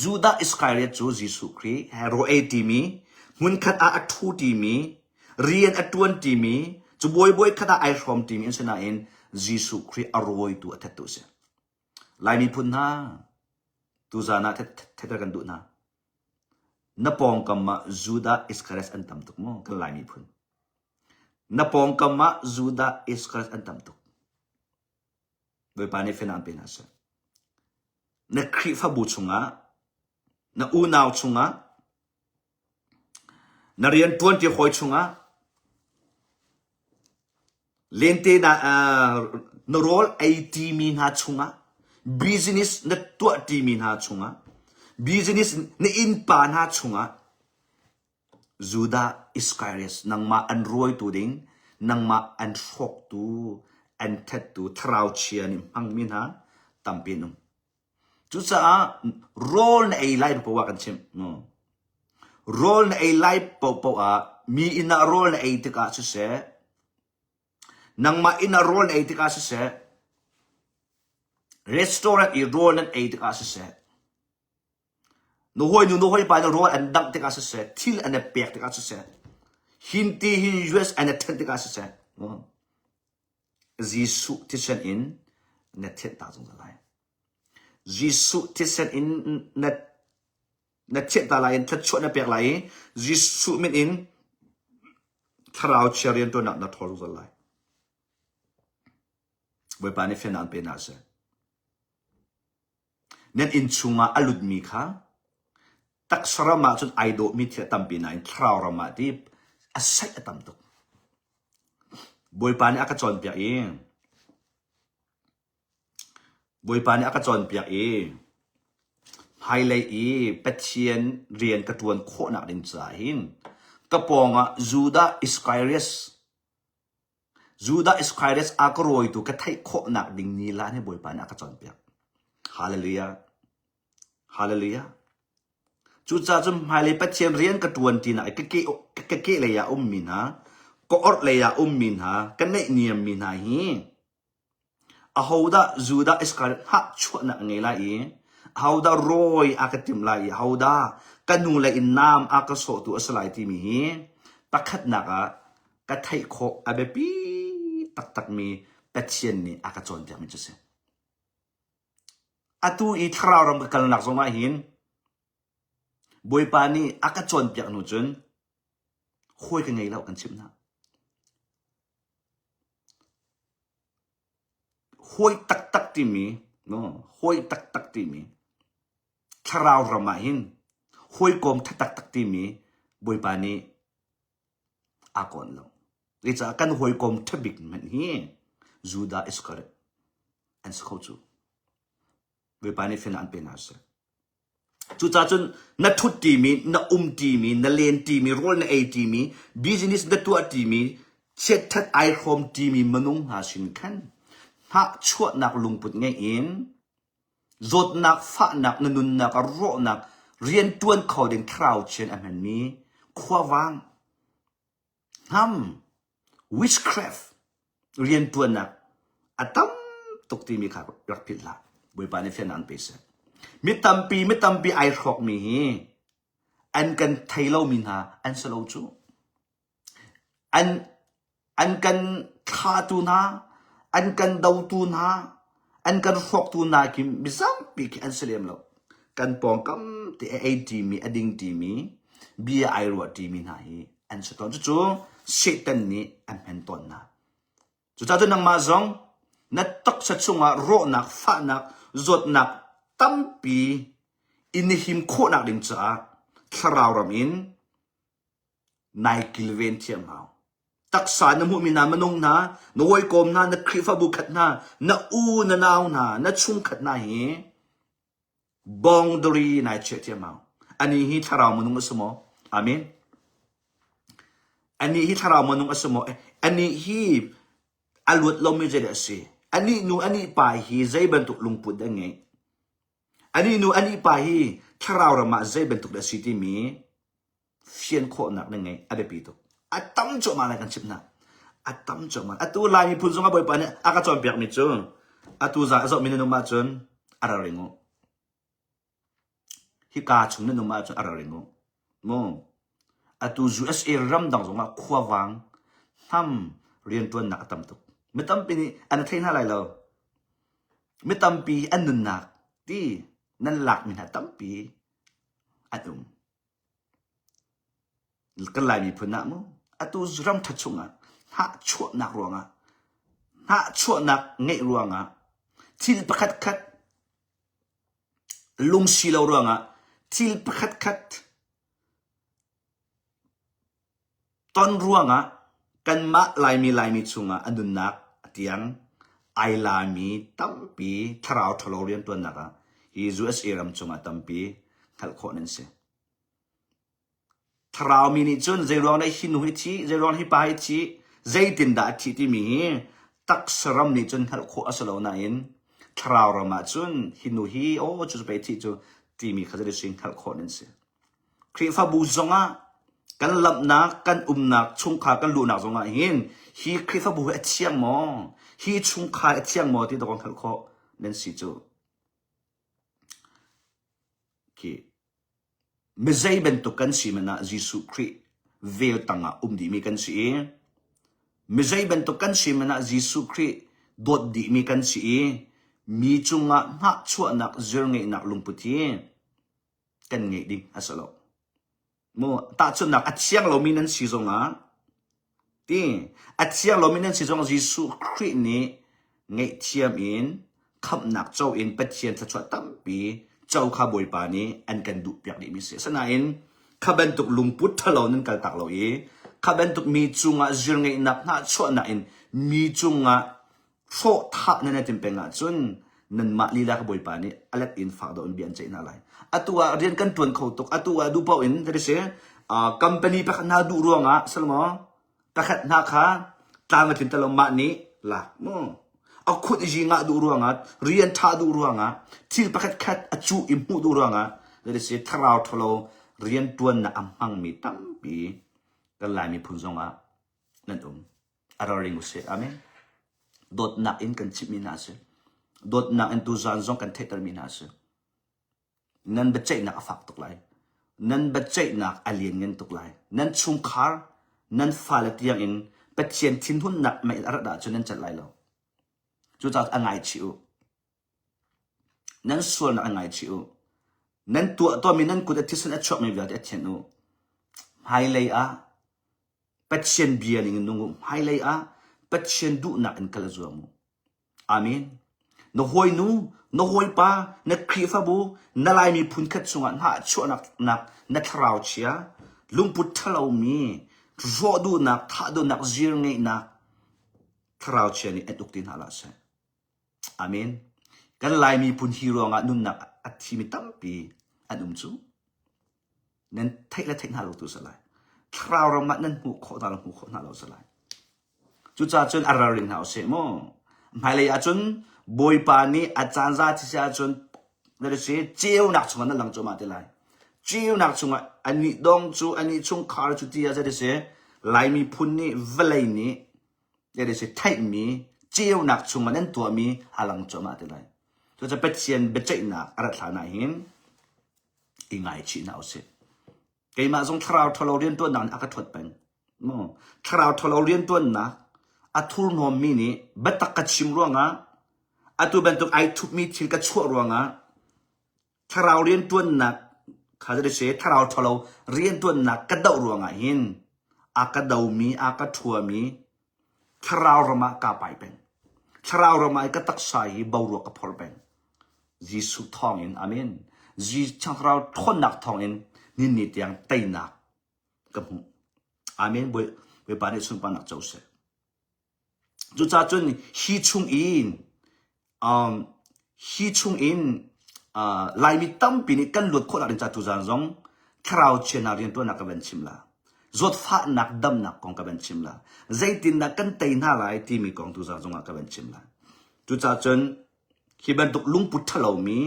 Judah Iskariot cu Jesuh Khrih he rawl ei ṭimi, hmunkhat ah a ṭhu ṭimi, rian a ṭuan ṭimi, cabuai voikhat ah ai hrawm ṭimi an si nain Jesuh Khrih a rawitu a thattu a si. Lai miphun hna, tuzaan ah thetter kan duh hna. Na pawngkam ah Judah Iskariot an tam tuk maw kan Lai miphun? Na pawngkam ah Judah Iskariot an tam tuk. Bawipa nih fianang pe hna seh. Na Khrihfabu chungah, na unau chungah, na rianṭuanṭi hawi chungah, lente na, uh, na rawl ei ṭimi hna chungah, business na tuah ṭimi hna chungah, business na innpa hna chungah, Judah Iskariot nangmah an rawitu ding, nangmah an hrawktu, an thattu thlarau chia nih hmangmi hna tampi an um. Cucaah rawl na ei lai paoh ah kan chimh. Rawl na ei lai paohpaoh ah mi inn ah rawl na ei tikah siseh, nangmah inn ah rawl na ei tikah siseh, restaurant i rawl nan ei tikah siseh, Na hawinu na hawipa nih rawl an dangh tikah siseh, thil an i pek tikah siseh, hin ti hin US an i ṭhenh tikah siseh, Jesuh thisen in na thianh ta zungzal lai. Jesuh thisen in na na thianh ta lai in thluachuah na pek lai i Jesuh min in thlarau chia rianṭuannak na ṭhawl zungzal lai. Bawipa nih fiannak an pe hna seh. Nan inn chungah a lutmi kha taksa ram ah cun ai dawhmi thil a tampi nain thlarau ram ah ti a saih a tam tuk. Bawipa nih a ka cawnpiak i Bawipa nih a ka cawnpiak i hmailei i Pathian rian ka ṭuan khawhnak ding caah hin ka pawngah Judah Iskariot Judah Iskariot a ka rawitu ka theih khawhnak ding ni la nih Bawipa nih a ka cawnpiak. Hallelujah. Hallelujah. Cucaah cun hmailei Pathian rian ka ṭuan tinak i ka ke, ka ke lei ah ummi hna, ka orh lei ah ummi hna, ka naihniammi hna hi Ahodah Judah Iskariot hnahchuahnak a ngei lai i ahodah rawi a ka timh lai i ahodah ka nu le in naam a ka sawhtu a si lai timi hi pakhatnak ah ka theih khawh a biapi taktakmi Pathian nih a ka cawnpiakmi cu a si. Atu i thlarau ram ka kalnak zong ah hin Bawipa nih a ka cawnpiak hnu cun hawi ka ngei lo kan chimh hna. Hawi taktak timi, no, hawi taktak timi, thlarau ram ah hin hawikom tha taktak timi Bawipa nih aa kawn lo. Zeicah kan hawikom tha bik hmanh hi Judah Iskariot an si kho cu. Bawipa nih fian an pe hna seh. Cucaah cun na ṭhut ṭimi, na um ṭimi, na len ṭimi, rawl na ei ṭimi, business na tuah ṭimi, chiatṭhat ai hrawm ṭimi minung hna sin khan hnahchuahnak lungput ngeih in zawtnak, fahnak, na nunnak ah rawhnak, rianṭuan kho ding thlarau chian a hmanmi khuavang, Hnam, witchcraft, rianṭuannak a tam tuk timi kha rak philh hlah. Bawipa nih fiannak an pe seh. Mi tampi, mi tampi ai hrawkmi hi an kan thei lomi hna an si lo cu. An an kan thlatu hna, an kan dotu hna, an kan hrawktu hna khi mizampi khi an si lem lo. Kan pawngkam te a ei ṭimi, a ding ṭimi, bia ai ruah ṭimi hna hi an si tawn. Cucu Satan nih a hman tawn hna. Cucaah cun nangmah zong Na taksa chungah rawhnak, fahnak, zawtnak tampi in na him khawhnak ding caah thlarau ram in nai kilven thiam hau. Taksa na hmuhmi hna minung hna, na hawikom hna, na Khrihfabu khat hna, na u na nau hna, na chungkhat hna hi boundary nai chiah thiam hau. Ani hi thlarau minung a si maw? Amen. Ani hi thlarau minung a si maw? Ani hi a luat lomi zeidah a si? Anih nu, anih pa hi zei bantuk lungput dah an ngeih? Anih nu, anih pa hi thlarau ram ah zei bantuk dah a si timi fian khawhnak na ngeih a biapi tuk. A tam cuahmah lai kan chimh hna. A tam cuahmah. Atu Lai miphun zong ah Bawipa nih a ka cawnpiakmi cu atu za a zohmi nan um ahcun a ralring u. Hika chung nan um ahcun a ralring u. Mu. Atu USA ramdang zongah khuavang hnam rianṭuannak a tam tuk. Mi tampi nih an thei hna lai lo. Mi tampi an nunnak ti nan lakmi hna tampi an um. Kan Lai miphun ah mu atu ram ṭha chungah hnahchuahnak ruangah hnahchuahnak ngeih ruangah thil pakhat khat lungsi lo ruangah thil pakhat khat ton ruangah kanmah Laimi Laimi chungah a nunnak a tiang ai lami tampi thlarau ṭhalo rianṭuannak ah hi USA ram chungah tampi hngalh khawh nan si. Thlarau mi nih cun zeiruang dah hi nu hi thi, zeiruang hi pa hi thi, zeitindah a thih timi hi taksa ram nih cun hngalh khawh a si lo nain thlarau ram ah cun hi nu hi aw cu pei thih cu timi kha zei si hngalh khawh nan si. Khrihfabu zongah kan lamhnak, kan umnak, chungkhar kan luhnak zongah hin hi Khrihfabu hi a thiang maw? Hi chungkhar a thiang maw ti dawk hngalh khawh nan si cu. Khi Mizei bantuk kan si hmanh ah Jesuh Khrih vel tangah um dihmi kan si i mizei bantuk kan si hmanh ah Jesuh Khrih dawt dihmi kan si i mi cungah hnahchuahnak zirngeihnak lungput hi kan ngeih ding a si lo. Mu tahchunhnak a thiang lomi nan si zongah Ti a thiang lomi nan si zong Jesuh Khrih nih ngaihthiam in khamhnak co in Pathian thluachuah tampi co kha Bawipa nih an kan duhpiak dihmi si. Asinain kha bantuk lungput ṭhalo nan kaltak lo i kha bantuk mi cungah zirngeihnak hnahchuahnak in mi cungah hrawh thah nan i tim peng ahcun nanmah lila ka Bawipa nih a let in fak deuh in bia an ceih hna lai. Atu ah rian kan ṭuan kho tuk. Atu ah duh paoh in that is company pakhat hna duh ruangah salmo pakhat hna kha tlam a tlin lo mah nih lak mu a khut i ngah duh ruangah rian ṭha duh ruangah thil pakhat khat a cuh i hmuh duh ruangah that is thlarau ṭhalo rian ṭuannak a hmangmi tampi kan Lai miphun zongah nan um. A ralring usih. Amen. Dawtnak in kan chimhmi hna a si. Dawtnak in tuzaan zong kan theihtermi hna a si. Nan biaceihnak a fak tuk lai. Nan biaceihnak a lianngan tuk lai. Nan chungkhar, nan fale tiang in Pathian thinhunnak mei a rat ahcun nan celh lai lo. Cucaah a ngaichih u. Nan sualnak a ngaichih u. Nan tuah tuahmi nan kut a thisen a chuakmi vialte a thianh u. Hmailei ah Pathian bia ning in nung u. Hmailei ah Pathian duhnak in kal a zuam u. Amen. Na hawinu, na hawipa, na Khrihfabu, na Laimi phunkhat chungah hnahchuahnak nak na thlarau chia, lungput ṭhalomi, rawh duhnak, thah duhnak, zir ngeihnak thlarau chia nih an uk ti hna hlah seh. Amen. Kan Lai miphun hi ruangah nunnak a thimi tampi an um cu. Nan theih le theih hna lo tu si lai. Thlarau ram ah nan hmuh khawh hna lo hmuh khawh hna lo si lai. Cucaah cun a ralring hna usih mu. Hmailei ahcun Bawipa nih a caan za ti si ahcun si ceunak chungah nan lang cuahmah te lai. Ceunak chungah anih dong cu anih chungkhar cu ti ah si Laimi phun nih vawlei nih si theihmi ceunak chungah nan tuahmi a lang cuahmah te lai. Cucaah Pathian biaceihnak a rat hlan ah hin i ngaichih hna usih. Keimah zong thlarau ṭhalo rianṭuannak nih a ka ṭhuat peng. Mu thlarau ṭhalo rianṭuannak a thurhnawmmi nih biatak ka chim ruangah atu bantuk ai thupmi thil ka chuah ruangah thlarau rianṭuannak kha zei si thlarau ṭhalo rianṭuannak ka doh ruangah hin a ka domi a ka ṭhuami thlarau ram ah kaa pai peng. Thlarau ram ah ka taksa hi boruak ka phor peng. Jesuh thawng in, amen. Jesuh thlarau ṭhawnnak thawng in ninni tiang teinak ka hmuh. Amen. Bawipa nih sunparnak co seh. Cucaah cun hi chung in um, hi chung in uh, Laimi tampi nih kan luat khawhnak ding ca tuzaan zong thlarau chianak riantuannak ka van chim la. Zawtfahnak damnak kong ka van chim la. Zeitindah kan tei hna lai timi kong tuzaan zong ah ka van chim la. Cucaah cun hi bantuk lungput ṭhalomi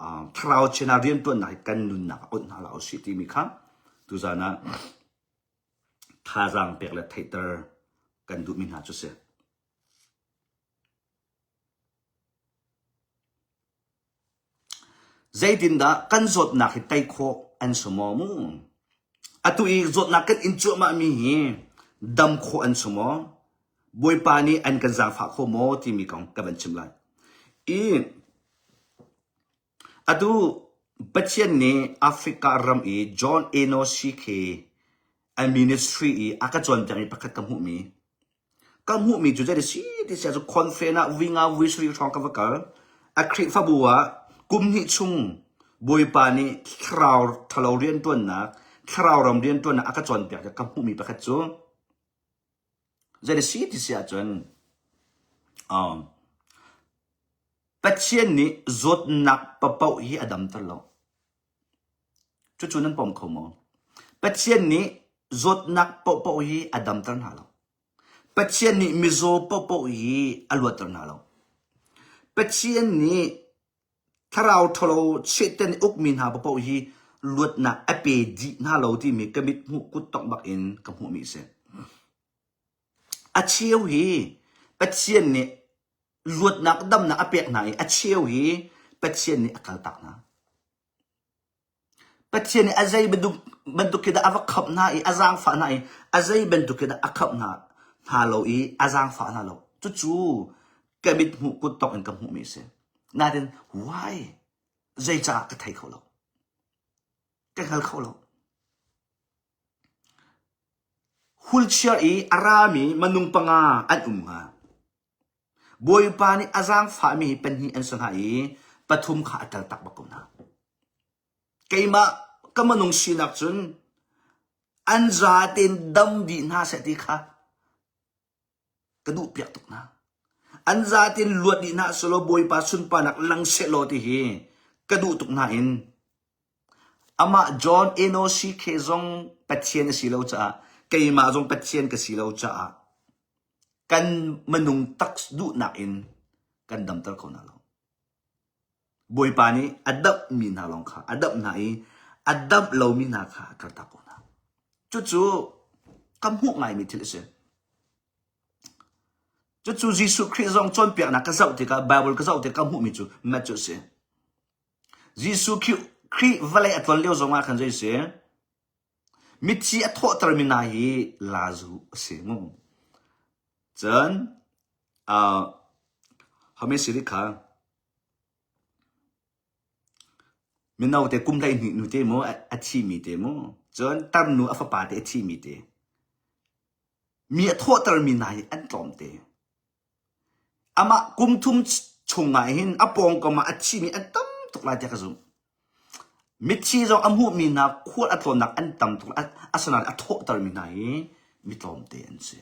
uh, thlarau chianak riantuannak hi kan nunnak ah onh hna hlah usih timi kha tuzaan ah thazaang pek le theihter kan duhmi hna cu si. Zeitindah kan zawtnak hi tei khawh an si maw mu? Atu i zawtnak kan in cuahmahmi hi dam khawh an si maw? Bawipa nih an kan zaangfah kho maw timi kong ka van chim lai. I Atu Pathian nih Africa ram i John Enosh khi a ministry i a ka cawnpiakmi pakhat ka hmuhmi. Ka hmuhmi cu zei si ti si ahcun conference ah vui nga vui sarih hrawng ka va kal. A Khrihfabu ah kum hnih chung Bawipa nih thlarau ṭhalo rianṭuannak, thlarau ram rianṭuannak a ka cawnpiak ka hmuhmi pakhat cu zei si ti si ahcun um, Pathian nih zawtnak paohpaoh hi a damter lo. Cucu nan pom kho maw? Pathian nih zawtnak paohpaoh hi a damter hna lo. Pathian nih mizaw paohpaoh hi a luatter hna lo. Pathian nih thlarau ṭhalo Satan nih ukmi hna paohpaoh hi luatnak a pe dih hna lo timi ka mit hmuh kut tongh bak in ka hmuhmi a si. A cheu hi Pathian nih luatnak damnak a pek hna i a cheu hi Pathian nih a kaltak hna. Pathian nih a zei bantuk bantuk khi dah a va khamh hna i a zaangfah hna i a zei bantuk khi dah a khamh hna hna lo i a zaangfah hna lo. Cucu ka mit hmuh kut tawk in ka hmuhmi a si. Nain why? Zeicah ka thei kho lo. Ka hngal kho lo. Wheelchair i a rami minung panga an um hnga. Bawipa nih a zaangfahmi hi pahnih an si hna i pathum kha a kaltak bak ko hna. Keimah ka minung sinak cun an zatein dam dih hna seh ti kha ka duhpiak tuk hna. An zatein luat dih hna selaw Bawipa sunparnak lang sehlaw ti hi ka duh tuk hna in Amah John Enosh K zong Pathian a si lo caah keimah zong Pathian ka si lo caah kan minung tak duhnak in kan damter kho hna lo. Bawipa nih a damhmi hna lawng kha a damh hna i a damh lomi hna kha a kartak ko hna. Cucu ka hmuh ngaimi thil a si. Cucu Jesuh Khrih zong cawnpiaknak ka zoh tikah Bible ka zoh tikah ka hmuhmi cu mat cu a si. Jesuh Khrih vawlei a tlon lio zongah khan zei si? Mithi a thawhtermi hna hi Lazu a si mu. Cun uh, hame si kha mino te kum 12 nu te mu a thimi te mu. Cun tarnu a fapa te a thimi te. Mi a thawhtermi hna hi an tlawm te. Amah kum thum chungah hin a pawngkam ah a thimi an tam tuk lai tiah ka zumh. Mithi zong a hmuhmi hna khual a tlawnnak an tam tuk asinain a thawhtermi hna hi mi tlawmte an si.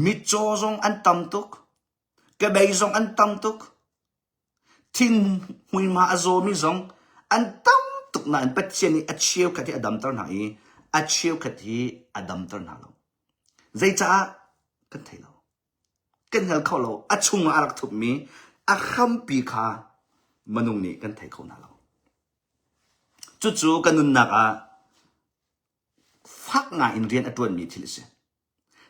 Mitcaw zong an tam tuk. Kebei zong an tam tuk. Thinghmui a zawmi zong an tam tuk nain Pathian nih a cheukhat hi a damter hna i a cheukhat hi a damter hna lo. Zeicah kan thei lo. Kan hngal kho lo. A chungah a rak thupmi a hrampi kha minung nih kan thei kho hna lo. Cucu ka nunnak ah fak ngai in rian a ṭuanmi thil a si.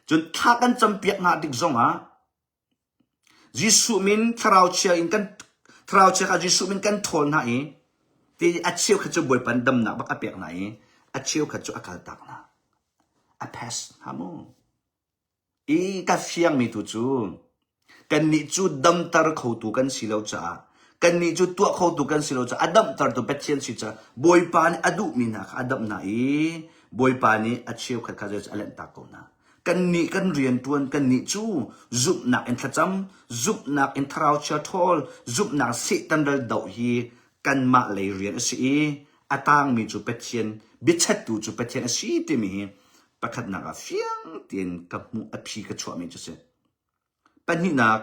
Cun thla kan campiak hna tik zongah Jesuh min thlarau chia in kan thlarau chia kha Jesuh min kan ṭhawl hna i ti a cheukhat cu Bawipa nih damnak bak a pek hna i a cheukhat cu a kaltak hna. A pass hna mu. I ka fiangmi tu cu kannih cu damter khotu kan si lo caah kannih cu tuah khotu kan si lo caah a damtertu Pathian si caah Bawipa nih a duhmi hna kha a damh hna i Bawipa nih a cheukhat kha a lanhtak ko hna. Kannih kan rianṭuan, kannih cu zumhnak in thlacam, zumhnak in thlarau chia ṭhawl, zumhnak Satan ral doh hi kanmah lei rian a si i a tangmi cu Pathian, biachattu cu Pathian a si timi hi pakhatnak ah fiang tein ka hmuh a phi ka chuahmi cu a si. Pahnihnak,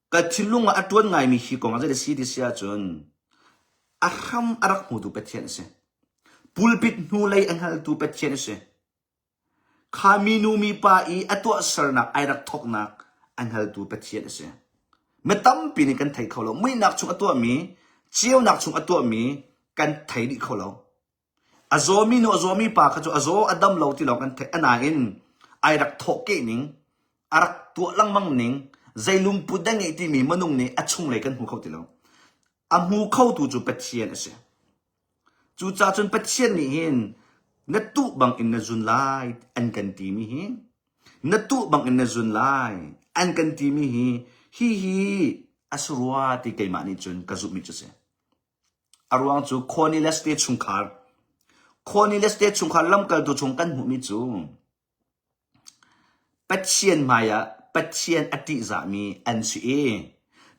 Ka thinlung ah a ṭuan ngaimi hi kong ah zei a si ti si ahcun a hram a rak hmutu Pathian a si. Pulpit hnulei a hngaltu Pathian a si. Kha minu mipa i a tuahsernak ai rak thawknak a hngaltu Pathian a si. Mi tampi nih kan thei kho lo. Muihnak chung a tuahmi, ceunak chung a tuahmi kan thei dih kho lo. A zawmi nu a zawmi pa kha cu a zaw a dam lo ti lawng kan theih. Anain ai rak thawhkeh ning, a rak tuah lengmang ning, zei lungput dah ngeih timi minung nih a chunglei kan hmu kho ti lo. A hmu khotu cu Pathian a si. Cucaah cun Pathian nih hin na tuh bang in na zun lai an kan timi hi na tuh bang in na zun lai an kan timi hi hihi a si rua ti keimah nih cun ka zumhmi cu a si. A ruang cu Cornelius te chungkhar Cornelius te chungkhar lamkaltu chung kan hmuhmi cu Pathian hmaiah Pathian a ṭihzahmi an si i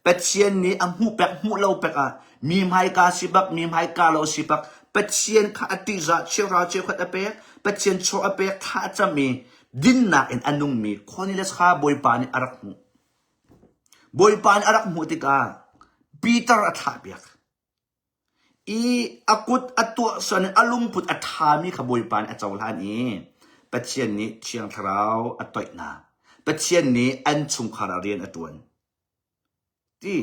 Pathian nih a hmuh pek hmuh lo pek ah mi hmaika si bak mi hmaika lo si bak Pathian kha a ṭihzah cheuhra cheukhat a pek Pathian chaw a pek thla a cam i dinnak in a nungmi Cornelius kha Bawipa nih a rak hmuh. Bawipa nih a rak hmuh tikah Peter a thlahpiak i a kut a tuahsuan i a lungput a ṭhami kha Bawipa nih a cohlan i Pathian nih Thiang Thlarau a toih hna. Pathian nih an chungkhar ah rian a ṭuan. Ti.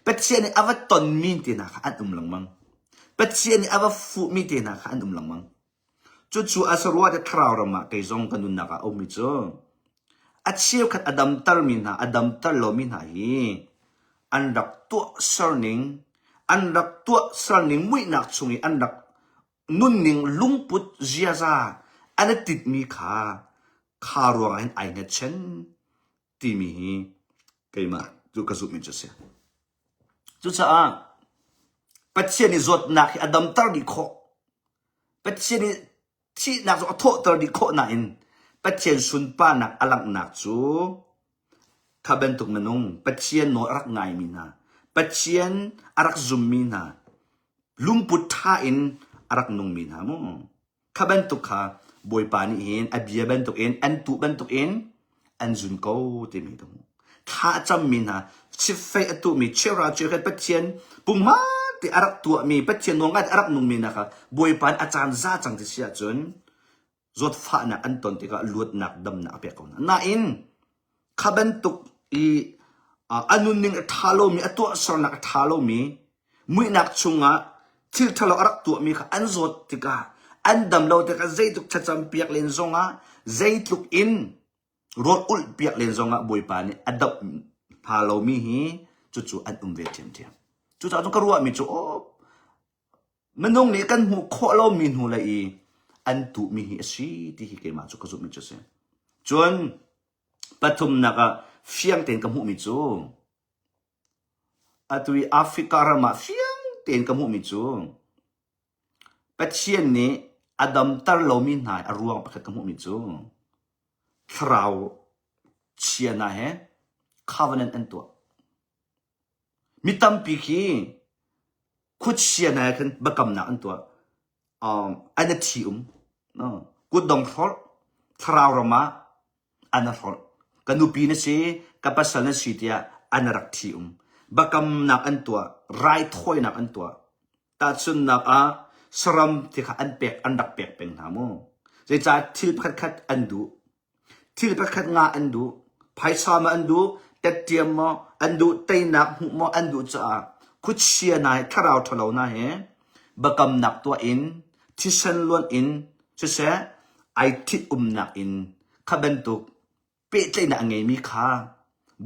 Pathian nih a va tonmi te hna kha an um lengmang. Pathian nih a va fuhmi te hna kha an um lengmang. Cucu a saruah te thlarau ram ah kei zong ka nunnak ah a ummi cu a cheukhat a damtermi hna, a damter lomi hna hi an rak tuahser ning, an rak tuahser ning muihnak chung i an rak nunning lungput ziaza an i titmi kha kha ruangah hin ai hngatchan timi hi keimah cu ka zumhmi cu a si. Cucaah Pathian nih zawtnak hi a damter dih khawh. Pathian nih thihnak cu a thawhter dih khawh nain Pathian sunparnak a langhnak cu kha bantuk minung Pathian nawl a rak ngaimi hna, Pathian a rak zummi hna, lungput ṭha in a rak nungmi hna mu. Kha bantuk kha Bawipa nih hin a bia bantukin an tuh bantukin an zun ko timi ka hmuh. Thla a cammi hna, chiffei a tuhmi, cheuhra cheukhat Pathian punghman te a rak tuahmi, Pathian nawl ngai a rak nungmi hna kha Bawipa nih a caan za cang ti si ahcun zawtfahnak an ton tikah luatnak damnak a pek ko hna. Nain kha bantuk i a nunning a ṭha lomi, a tuahsernak a ṭha lomi, muihnak chungah thil ṭhalo a rak tuahmi kha an zawt tikah, an dam lo tikah zeitluk thlacam piak len zongah, zeitluk in rawl ulh piak len zongah Bawipa nih a doh hna lomi hi cucu an um ve ṭhiamṭhiam. Cucaah cun ka ruahmi cu aw minung nih kan hmuh khawh lomi hnu le i an tuhmi hi a si ti hi keimah cu ka zumhmi cu a si. Cun Pathumnak ah fiang tein ka hmuhmi cu atu i Africa ram ah fiang tein ka hmuhmi cu Pathian nih a damter lomi hna a ruang pakhat ka hmuhmi cu thlarau chia hna he covenant an tuah. Mi tampi khi khuachia hna he khan biakamnak an tuah. Um, an i ṭhi-um. No. Kutdong hrolh, thlarau ram ah an i hrolh. Ka nupi na si, ka pasal na si tiah an rak ṭhi-um. Biakamnak an tuah, raithawinak an tuah. Tahchunhnak ah saram ti kha an pek, an rak pek peng hna mu. Zeicah thil pakhatkhat an duh. Thil pakhat nga an duh, phaisa maw an duh, tettiam maw an duh, teinak hmuh maw an duh caah khuachia hna he thlarau ṭhalo hna he biakamnak tuah in thisen luanh in siseh ai ṭhit-umnak in kha bantuk pehtlaihnak a ngeimi kha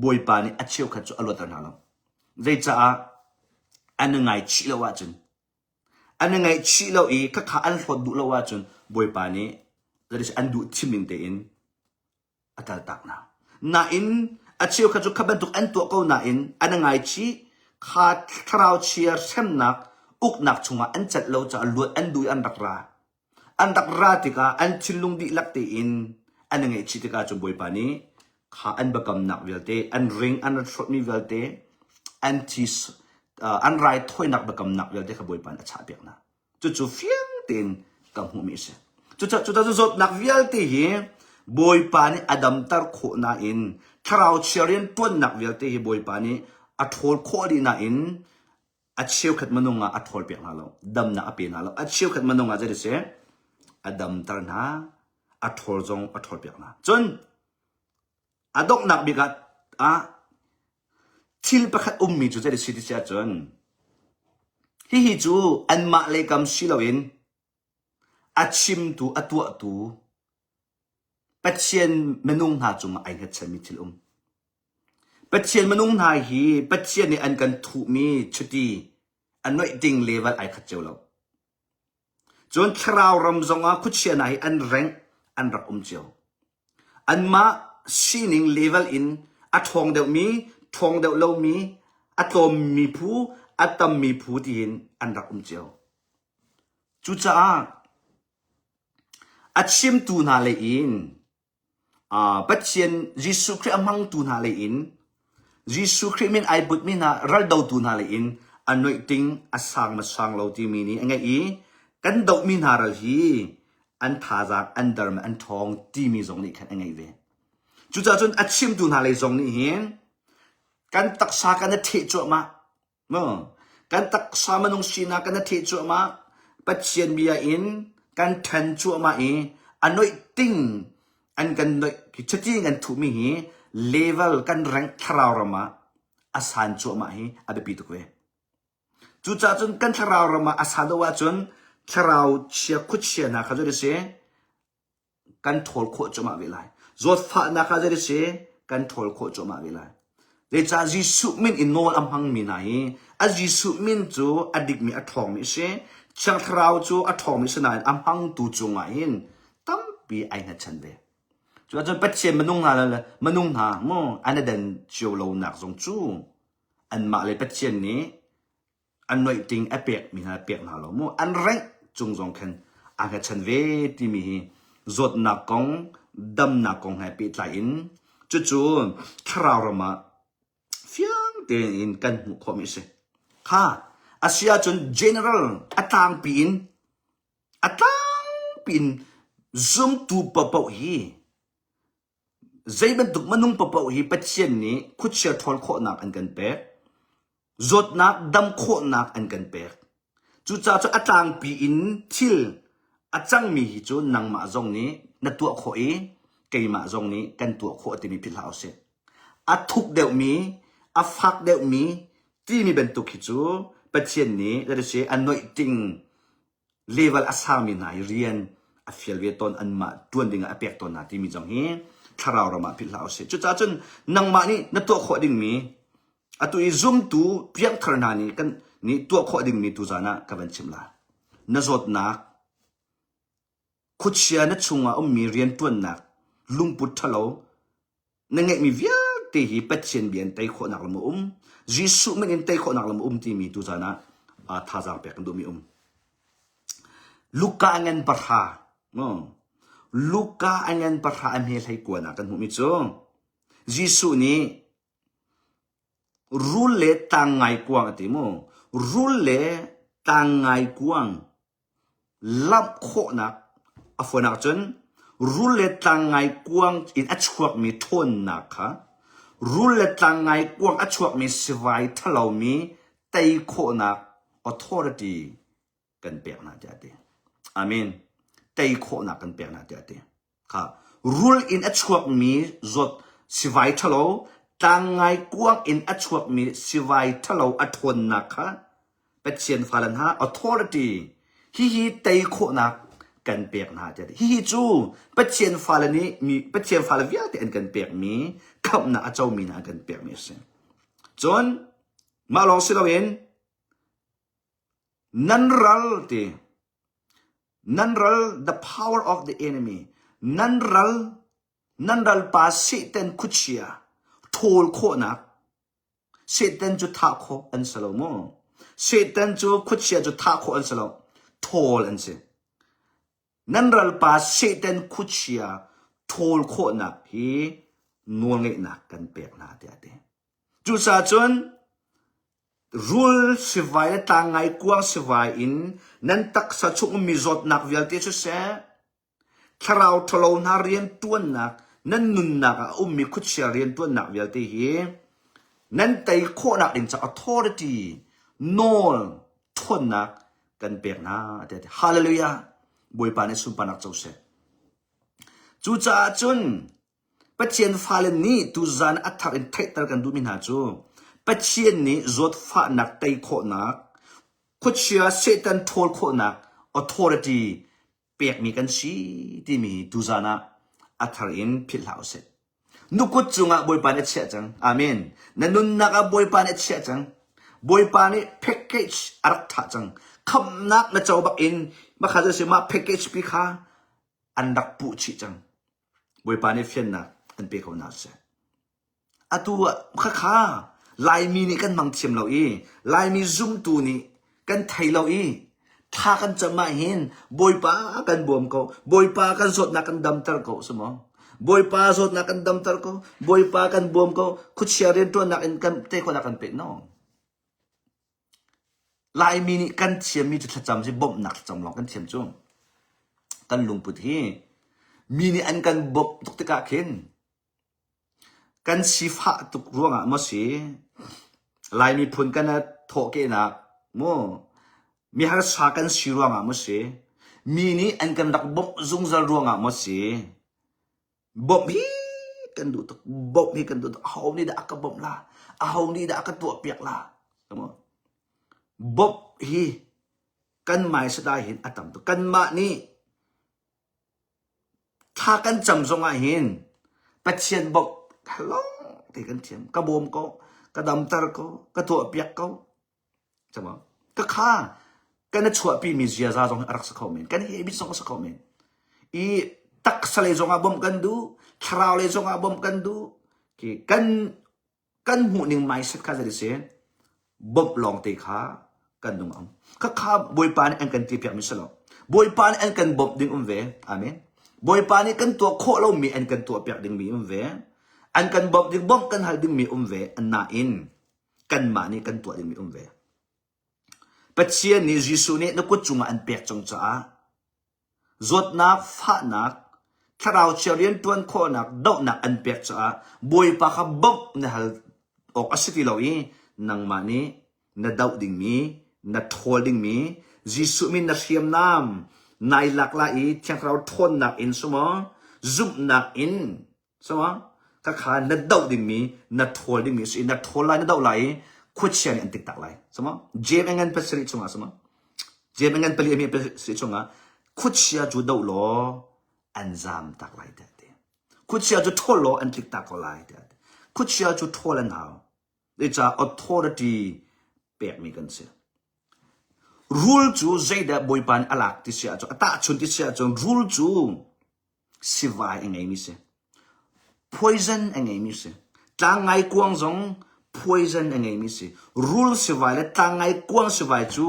Bawipa nih a cheukhat cu a luatter hna lo. Zeicaah an i ngaichih lo ahcun An i ngaihchih lo i khakha an hlawt duh lo ahcun Bawipa nih an duh thim ning tein a kaltak hna. Nain a cheukhat cu kha bantuk an tuah ko nain an i ngaichih kha thlarau chia hremnak uknak chungah an celh lo caah luat an duh i an rak ra. An rak ra tikah an thinlung dihlak tein an i ngaihchih tikah cun Bawipa nih kha an biakamnak vialte, an ring an rat hrawtmi vialte, an thi an raithawinak biakamnak vialte kha Bawipa nih a chahpiak hna. Cucu fiang tein ka hmuhmi a si. Cucaah cucaah zawtnak vialte hi Bawipa nih a damter khawh nain thlarau chia rian ṭuannak vialte hi Bawipa nih a ṭhawl khawh dih nain a cheukhat minung ah a ṭhawl piak hna lo, damnak a pe hna lo. A cheukhat minung ah zei a si? A damter hna, a ṭhawl zong a ṭhawl piak hna. Cun a donghnak bik ah, ah thil pakhat ummi cu zei a si ti si ahcun hihi cu anmah lei kam si loin a chimtu, a tuahtu Pathian minung hna cungah ai hngatchanmi thil um. Pathian minung hna hi Pathian nih an kan thuhmi chiti a noih ding level ai khat cio lo. Cun thlarau ram zongah khuachia hna hi an rank an rak um cio. Anmah sining level in a ṭhawng deuhmi, ṭhawng deuh lomi, a tlawmmi phu, a tammi phu tiin an rak um cio. Cucaah a chimtu hna lei in Pathian Jesuh Khrih a hmangtu hna lei in Jesuh Khrih min ai putmi hna raldotu hna lei in a noihting a sang ma sang lo timi nih a ngeih i kan dohmi hna ral hi an thazaang an der ma an ṭhawng timi zong nih khan a ngeih ve. Cucaah cun a chimtu hna lei zong nih hin kan taksa kan i ṭheh cuahmah Kan taksa minung sinak kan i theh cuahmah. Pathian bia in kan ṭhen cuahmah i a noih ting an kan noih chiti kan thuhmi hi level kan rank thlarau ram ah a san cuahmah hi a biapi tuk ve. Cucaah cun kan thlarau ram ah a san deuh ahcun thlarau chia khuachia hna kha cu a si kan ṭhawl khawh cuahmah ve lai. Zawtfahnak ah zei a si kan ṭhawl khawh cuahmah ve lai. Zeicah Jesuh min i nawl a hmangmi hna hi a Jesuh min cu a dikmi a ṭhawngmi a si. Thiang Thlarau cu a ṭhawngmi si nain a hmangtu cungah hin tampi ai hngatchan ve. Cuahcun Pathian minung hna le minung hna mu an i dan cio lonak zong cu anmah le Pathian nih an noihting a pekmi hna pek hna lo mu an rengh cung zong khan a hngatchan ve timi hi zawtnak kong damnak kong he pehtlai in cucu thlarau ram ah fiang tein kan hmuh khawhmi a si kha a si ahcun general a tlangpi in a tlangpi in zumtu paohpaoh hi Zei bantuk minung paohpaoh hi Pathian nih khuachia ṭhawl khawhnak an kan pek. Zawtnak dam khawhnak an kan pek. Cucaah cu a tlangpi in thil a cangmi hi cu nangmah zong nih na tuah khawh i keimah zong nih kan tuah khawh timi philh hlah usih. A thuk deuhmi, a fak deuhmi timi bantuk hi cu Pathian nih a noihting level a sangmi hna hi rian a fial ve tawn anmah ṭuan dingah a pek tawn hna timi zong hi thlarau ram ah philh hlah usih. Cucaah cun nangmah nih na tuah khawh dingmi atu i zumtu piangthar hna nih kan nih tuah khawh dingmi tuzaan ah ka van chim lai. Na zawtnak khuachia na chungah ummi rianṭuannak lungput ṭhalo na ngeihmi vialte hi Pathian bia in tei khawhnak lam a um. Jesuh min in tei khawhnak lam a um timi tuzaan ah thazaang pek kan duhmi um. Luka a ngan pahra. Luka a ngan pahra a hme hlei kuan ah kan hmuhmi cu Jesuh nih rul le tang ngai kuang a ti mu. Rul le tang ngai kuang lamh khawhnak a fawn ahcun rul le tlang ngai kuang in a chuakmi ṭhawnnak kha rul le tlang ngai kuang a chuakmi sivai ṭhalomi tei khawhnak authority kan pek hna tiah a ti. Amen. Tei khawhnak kan pek hna tiah a ti. Kha rul in a chuakmi zawt sivai ṭhalo, tlang ngai kuang in a chuakmi sivai ṭhalo a ṭhawnnak kha Pathian fale hna authority hihi tei khawhnak kan pek hna tiah hihi cu Pathian fale nih mi Pathian fale vialte an kan pekmi khamhnak a comi hna an kan pekmi a si. Cun mah lawng si loin nan ral ti Nan ral, the power of the enemy, nan ral, nan ralpa Satan khuachia ṭhawl khawhnak, Satan cu thah khawh an si lo mu. Satan cu khuachia cu thah khawh an si lo, ṭhawl an si. Nan ralpa Satan khuachia ṭhawl khawhnak hi nawlngeihnak kan pek hna tiah a ti. Cucaah cun rul sivai le tlangngai kuang sivai in nan taksa chung ummi zawtnak vialte siseh, thlarau ṭhalo hna rianṭuannak nan nunnak ah a ummi khuachia rianṭuannak vialte hi nan tei khawhnak ding ca authority nawl ṭhawnnak kan pek hna tiah a ti. Hallelujah! Bawipa nih sunparnak co seh. Cucaah cun Pathian fale nih tuzan a thar in theihter kan duhmi hna cu Pathian nih zawtfahnak tei khawhnak, khuachia Satan ṭhawl khawhnak authority pekmi kan si timi tuzan ah a thar in philh hlah usih. Nukut cungah Bawipa nih a chiah cang. Amen. Na nunnak ah Bawipa nih a chiah cang. Bawipa nih package a rak thah cang. Khamhnak na co bak in makha cu si mah package pi kha an rak puh chih cang. Bawipa nih fiannak an pe ko hna seh. Atu ah khakha Laimi nih kan hmang thiam lo i Laimi zumtu nih kan thei lo i thla kan cam ah hin Bawipa kan bawm ko Bawipa kan zawtnak kan damter ko si maw Bawipa zawtnak kan damter ko Bawipa kan bawm ko khuachia rianṭuannak in kan te khawhnak kan pe no Laimi nih kan thiammi cu thlacam si bawmhnak thlacam lawng kan thiam cu. Kan lungput hi mi nih an kan bawmh tuk tikah khin kan sifah tuk ruangah maw si Lai miphun kan i thawhkehnak mu mi harsa kan si ruangah maw si mi nih an kan rak bawmh zungzal ruangah maw si Bawmh hi kan duh tuk. Bawmh hi kan duh tuk. Aho nih dah a ka bawmh la? Aho nih dah a ka tuah piak la? Bawmh hi kan mindset ah hin a tam tuk. Kanmah nih thla kan cam zong ah hin Pathian bawmh lawng te kan thiam. Ka bawm ko, ka damter ko, ka tuah piak ko. Ka kha kan i chuahpimi ziaza zong hi a rak si kho men. Kan habit zong a si kho men. I taksa lei zongah bawmh kan duh, thlarau lei zongah bawmh kan duh. Khi kan kan hmuhning mindset kha zei si bawmh lawng te kha kan nung ang. Kha kha Bawipa nih an kan ti piakmi si lo. Bawipa nih an kan bawmh ding um ve. Amen. Bawipa nih kan tuah khawh lomi an kan tuah piak dingmi um ve. An kan bawmh ding bawmh kan hal dingmi um ve. Nain kanmah nih kan tuah dingmi um ve. Pathian nih Jesuh nih na kut cungah an pek cang caah zawtnak, fahnak, thlarau chia rianṭuan khawhnak, dohnak an pek caah Bawipa kha bawmh na hal awk a si ti lo i nangmah nih na doh dingmi, na ṭhawl dingmi, Jesuh min na hriamnam nai lak lai i Thiang Thlarau ṭhawnnak in sumaw zumhnak in So khakha na doh dingmi na ṭhawl dingmi a si i na ṭhawl lai na doh lai i khuachia nih an tiktak lai. Sama James ngan pasarih chungah sama James ngan pali ami pasarih chungah khuachia cu doh law an zam tak lai tiah ti. Khuachia cu ṭhawl law an tlik tak ko lai tiah ti. Khuachia cu ṭhawl an hau. Zeicah authority pekmi kan si. Rul cu zeidah Bawipa nih a lak ti si ahcun a tahchun ti si ahcun rul cu sivai a ngeimi si. Poison a ngeimi si. Tlangngai kuang zong poison a ngeimi si. Rul sivai le tlangngai kuang sivai cu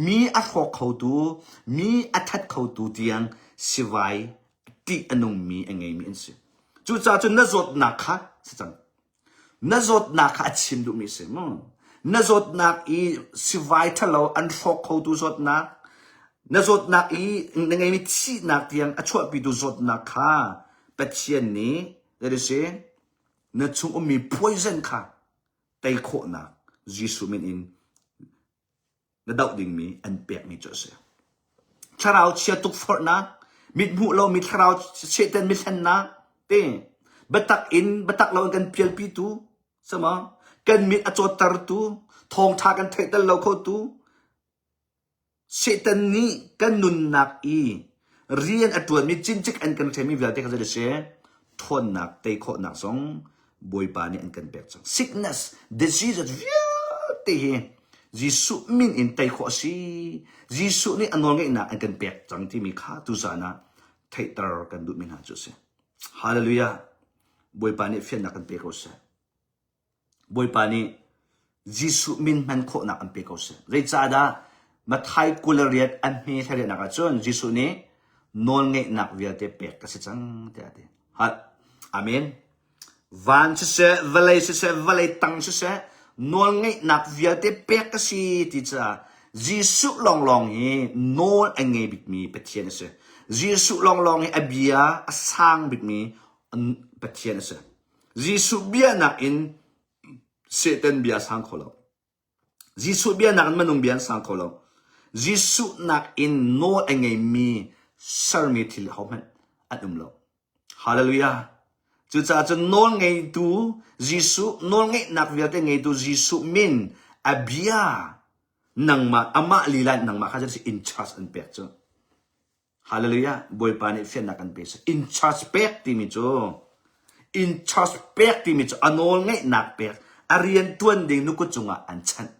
mi a hrawk khotu, mi a that khotu tiang sivai ṭih a nungmi a ngeimi an si. Cucaah cun na zawtnak kha si cang. Na zawtnak kha a chim duhmi a si mu. Na zawtnak i sivai ṭhalo an hrawk khotu zawtnak, na zawtnak i na ngeimi thihnak tiang a chuahpitu zawtnak kha Pathian nih that is na chung ummi poison kha tei khawhnak Jesuh min in na doh dingmi an pekmi cu a si. Thlarau chia tukforhnak, mithmuh lomi thlarau Satan mithlennak te biatak in biatak loin kan pialpitu sama kan mit a cawttertu thawngṭha kan theihter lo khotu Satan nih kan nunnak i rian a ṭuanmi cincik an kan hremi vialte kha zei a si ṭhawnnak tei khawhnak zong Bawipa nih an kan pek cang. Sickness, diseases vialte hi Jesuh min in tei khawh a si. Jesuh nih a nawlngeihnak an kan pek cang timi kha tuzaan ah theihter kan duhmi hna cu a si. Hallelujah. Bawipa nih fiannak kan pe ko seh. Bawipa nih Jesuh min hman khawhnak an pe ko seh. Zeicahdah Matthai 28 an hme thlariahnak ah cun Jesuh nih Nawlngeihnak vialte pek ka si cang tiah a ti. Hat. Amen. Van siseh, vawlei siseh, vawlei tang siseh, nawlngeihnak vialte pek ka si ti caah Jesuh lawnglawng hi nawl a ngei bikmi Pathian a si. Jesuh lawnglawng hi a bia a sang bikmi Pathian a si. Jesuh bia nakin Satan bia a sang kho lo. Jesuh bia nakin minung bia an sang kho lo. Jesuh nakin nawl a ngeimi sermi thil hohmanh an um lo. Hallelujah. Cucaah cun nawl ngeitu Jesuh, nawlngeihnak vialte ngeitu Jesuh min a bia nangmah amah lila in nangmah kha si in charge an pek cu. Hallelujah. Bawipa nih fiannak an pe. In charge pek timi cu in charge pek timi cu a nawl ngeihnak pek a rian tuan ding nukut cungah an chanh.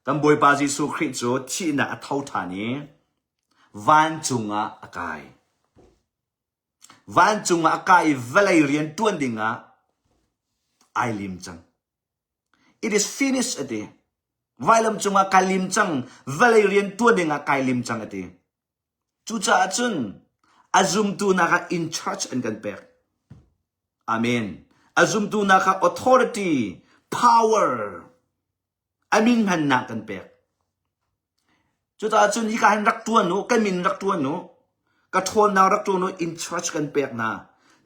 Kan Bawipa Jesuh Khrih cu thihnak a tho ṭhan i vancung ah a kai. Vancung ah a kai i vawlei rian ṭuan dingah ai lim cang. It is finished a ti. Vailam cungah kai lim cang, vawlei rian ṭuan dingah kai lim cang a ti. Cucaah cun a zumtu hna kha in charge an kan pek. Amen. A zumtu hna kha authority, power, a min hmannak kan pek. Cucaah cun hika hin rak ṭuan u, ka min rak ṭuan u, ka ṭhawnnak rak ṭuan u, in charge kan pek hna.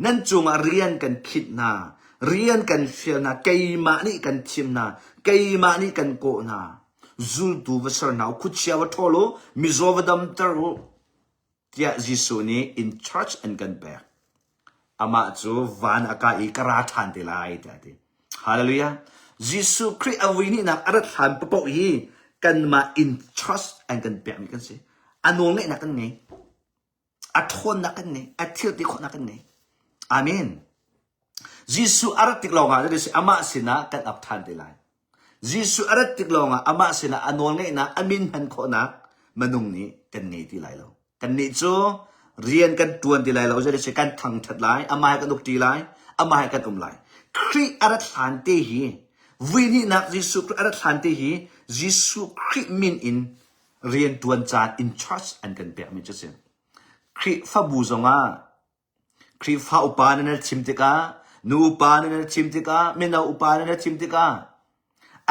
Nan cungah rian kan khinh hna, rian kan fial hna, keimah nih kan thim hna, keimah nih kan kawh hna. Zultu va ser hna u, khuachia va ṭhawl u, mizaw va damter u, tiah Jesuh nih in charge an kan pek. Amah cu van a kai i ka ra ṭhan te lai tiah a ti. Hallelujah. Jesuh Khrih a vui nihnak a rat hlan paoh hi kanmah in trust an kan pekmi kan si. A nawlngeihnak kan ngei. A ṭhawnnak kan ngei. A thil ti khawhnak kan ngei. Amen. Jesuh a rat tik lawngah amah sinah kan ap ṭhan te lai. Jesuh a rat tik lawngah amah sinah a nawlngeihnak, a min hman khawhnak minung nih kan ngei ti lai lo. Kannih cu rian kan ṭuan ti lai lo, zei kan thangṭhat lai, amah he kan uk ṭi lai, amah he kan um lai. Khrih a rat hlan te hi, vui hnihnak Jesuh Khrih a rat hlan te hi, Jesuh Khrih min in rian ṭuan caan in charge an kan pekmi cu a si. Khrihfabu zongah Khrihfa upa nan i thim tikah, nu upa nan i thim tikah, mino upa nan i thim tikah,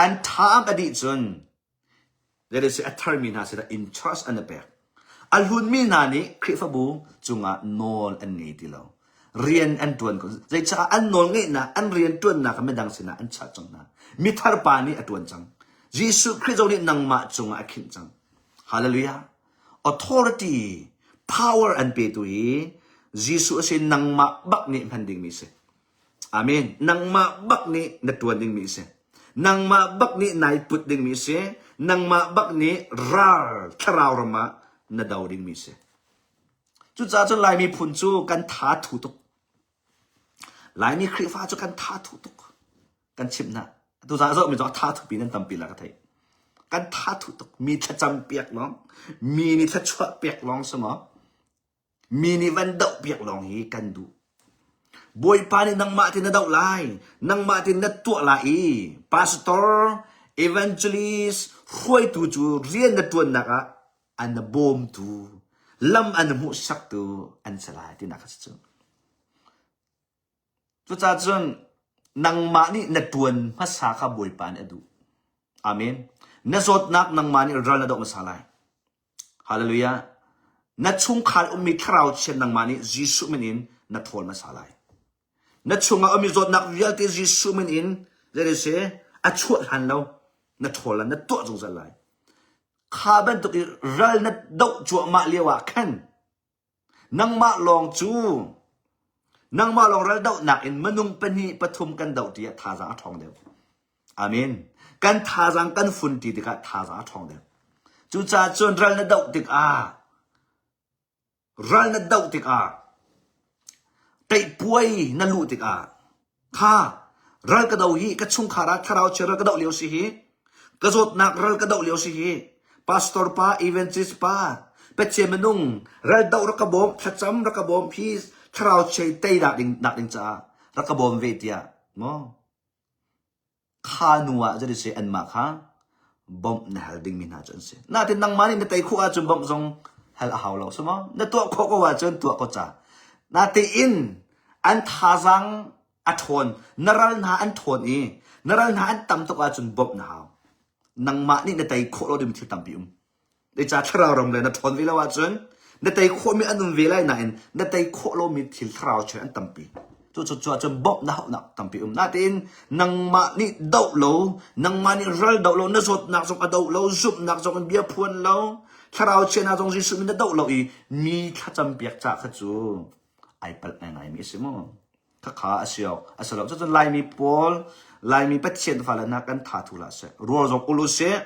an thaam a dih cun zeiti a tharmi hna sinah in charge an i pek. A hlunmi hna nih Khrihfabu cungah nawl an ngei ti lo. Rian an ṭuan ko. Zeicah an nawl ngeihnak, an rian ṭuannak kha midang sinah an chah cang hna. Mithar pa nih a ṭuan cang. Jesuh Khrih zong nih nangmah cungah a khinh cang. Hallelujah. Authority, power an petu hi Jesuh a si nangmah bak nih hman dingmi si. Amen. Nangmah bak nih na tuan dingmi si. Nangmah bak nih nai put dingmi si. Nangmah bak nih ral thlarau ram ah na do dingmi si. Cucaah cun Laimi phun cu kan tha thu tuk. Laimi Khrihfa cu kan tha thu tuk. Kan chimh hna. Tuzaan a zohmi cu a tha thupi nan tampi la ka theih. Kan tha thu tuk. Mi thlacam piak lawng, mi nih thluachuah pek lawng si maw? Mi nih van doh piak lawng hi kan duh. Bawipa nih nangmah tin na doh lai, nangmah tin na tuah lai i pastor, evangelist, hruaitu cu rian na ṭuannak ah an na bawmtu, lam an hmuhsaktu an si lai tinak a si cu. Cucaah cun nangmah nih na ṭuan hmasa kha Bawipa nih a duh. Amen. Na zawtnak nangmah nih ral na doh hmasa lai. Hallelujah. Na chungkhar ummi thlarau chia nangmah nih Jesuh min in na ṭhawl hmasa lai. Na chungah ummi zawtnak vialte Jesuh min in zei a chuah hlan lo na ṭhawl lai, na tuah zungzal lai. Kha bantuk i ral na doh cuahmah lio ah khan Nangmah lawng cu nangmah lawng ral dohnak in minung pahnih pathum kan doh ti ah thazaang a ṭhawng deuh. Amen. Kan thazaang kan fun ti tikah thazaang a ṭhawng deuh. Cucaah cun ral na doh tikah ral na doh tikah Teihpuai na luh tikah kha ral ka do hi ka chungkhar ah thlarau chia ral ka doh lio si hi ka zawtnak ral ka doh lio si hi pastor pa evangelist pa Pathian minung ral doh rak ka bawm thlacam rak ka bawm hi thlarau chia tei nak ding nak ding caah rak ka bawm ve tiah maw Kha nu ah zeitin seh anmah kha bawmh na hal dingmi hna cu an si. Natin nangmah nih na tei khawh ahcun bawmh zong Hal a hau lo si maw? Na tuah khawh ko ahcun tuah ko ca. Natein an thazaang a ṭhawn, na ral hna an ṭhawn i na ral hna an tam tuk ahcun bawmh na hau. Nangmah nih na tei khawh lo ding thil tampi um. Zeicah thlarau ram le na ṭhawn ve lo ahcun na tei khawhmi an um ve lai nain na tei khawh lomi thil thlarau chia an tampi. Cucu ahcun bawmh na hauhnak tampi um. Natein nangmah nih doh lo, nangmah nih ral doh lo, na zawtnak zong a doh lo, zumhnak zong in bia phuan lo, thlarau chia hna zong Jesuh min na doh lo i mi thlacam piak ca kha cu ai palh ngaingaimi a si mu. Khakha a si awk a si lo. Cucun Laimi pawl, Laimi Pathian fale hna kan tha thu hlah seh. Rual zong ul usih.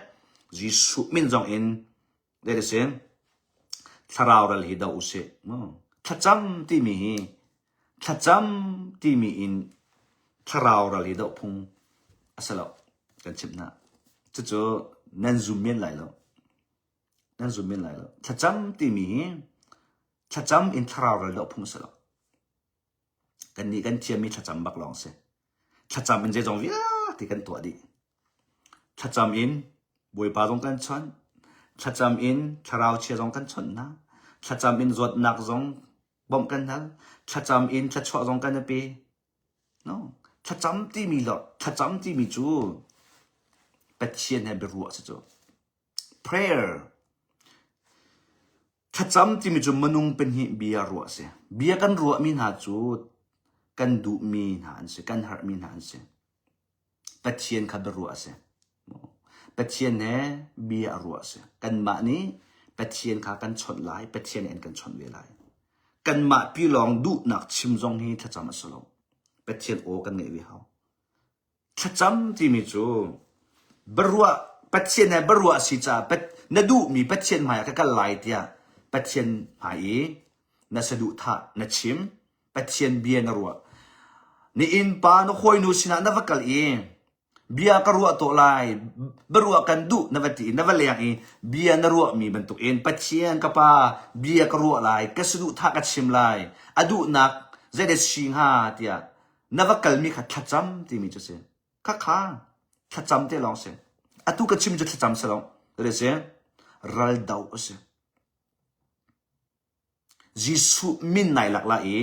Jesuh min zong in zei ti si thlarau ral hi do usih. Thlacam timi hi thlacam timi in thlarau ral hi doh phung a si lo kan chimh hna. Cucu nan zum men lai lo. Nan zum men lai lo. Thlacam timi hi thlacam in thlarau ral doh phung a si lo. Kannih kan thiammi thlacam bak lawng si. Thlacam in zeizong vialte kan tuah dih. Thlacam in Bawipa zong kan chawnh. Thlacam in thlarau chia zong kan chawnh hna. Thlacam in zawtnak zong bawmh kan hal. Thlacam in thluachuah zong kan i pe. No. Thlacam timi lo, thlacam timi cu Pathian he biaruah si cu. Prayer Thlacam timi cu minung pahnih bia ruah a si. Bia kan ruahmi hna cu kan duhmi hna an si, kan herhmi hna an si. Pathian kha biaruah a si. Pathian he bia a ruah a si. Kanmah nih Pathian kha kan chawnh lai, Pathian nih an kan chawnh ve lai. Kanmah pi lawng duhnak chim zong hi thlacam a si lo. Pathian aw kan ngeih ve hau. Thlacam timi cu biaruah Pathian he biaruah a si caah na duhmi Pathian hmai ah ka kal lai tiah Pathian hmai i na saduhthah na chim Pathian bia na ruah. Na innpa na hawinu sinah na va kal i bia ka ruah tawh lai biaruah kan duh na va ti i na va leng i bia na ruahmi bantukin Pathian ka pa bia ka ruah lai ka saduhthah ka chim lai a duhnak zeidah si hnga tiah na va kalmi kha thlacam timi cu si. Khakha thlacam te lawng si. Atu ka chim cu thlacam si lo. Ti si ral do a si. Jesuh min nai lak la i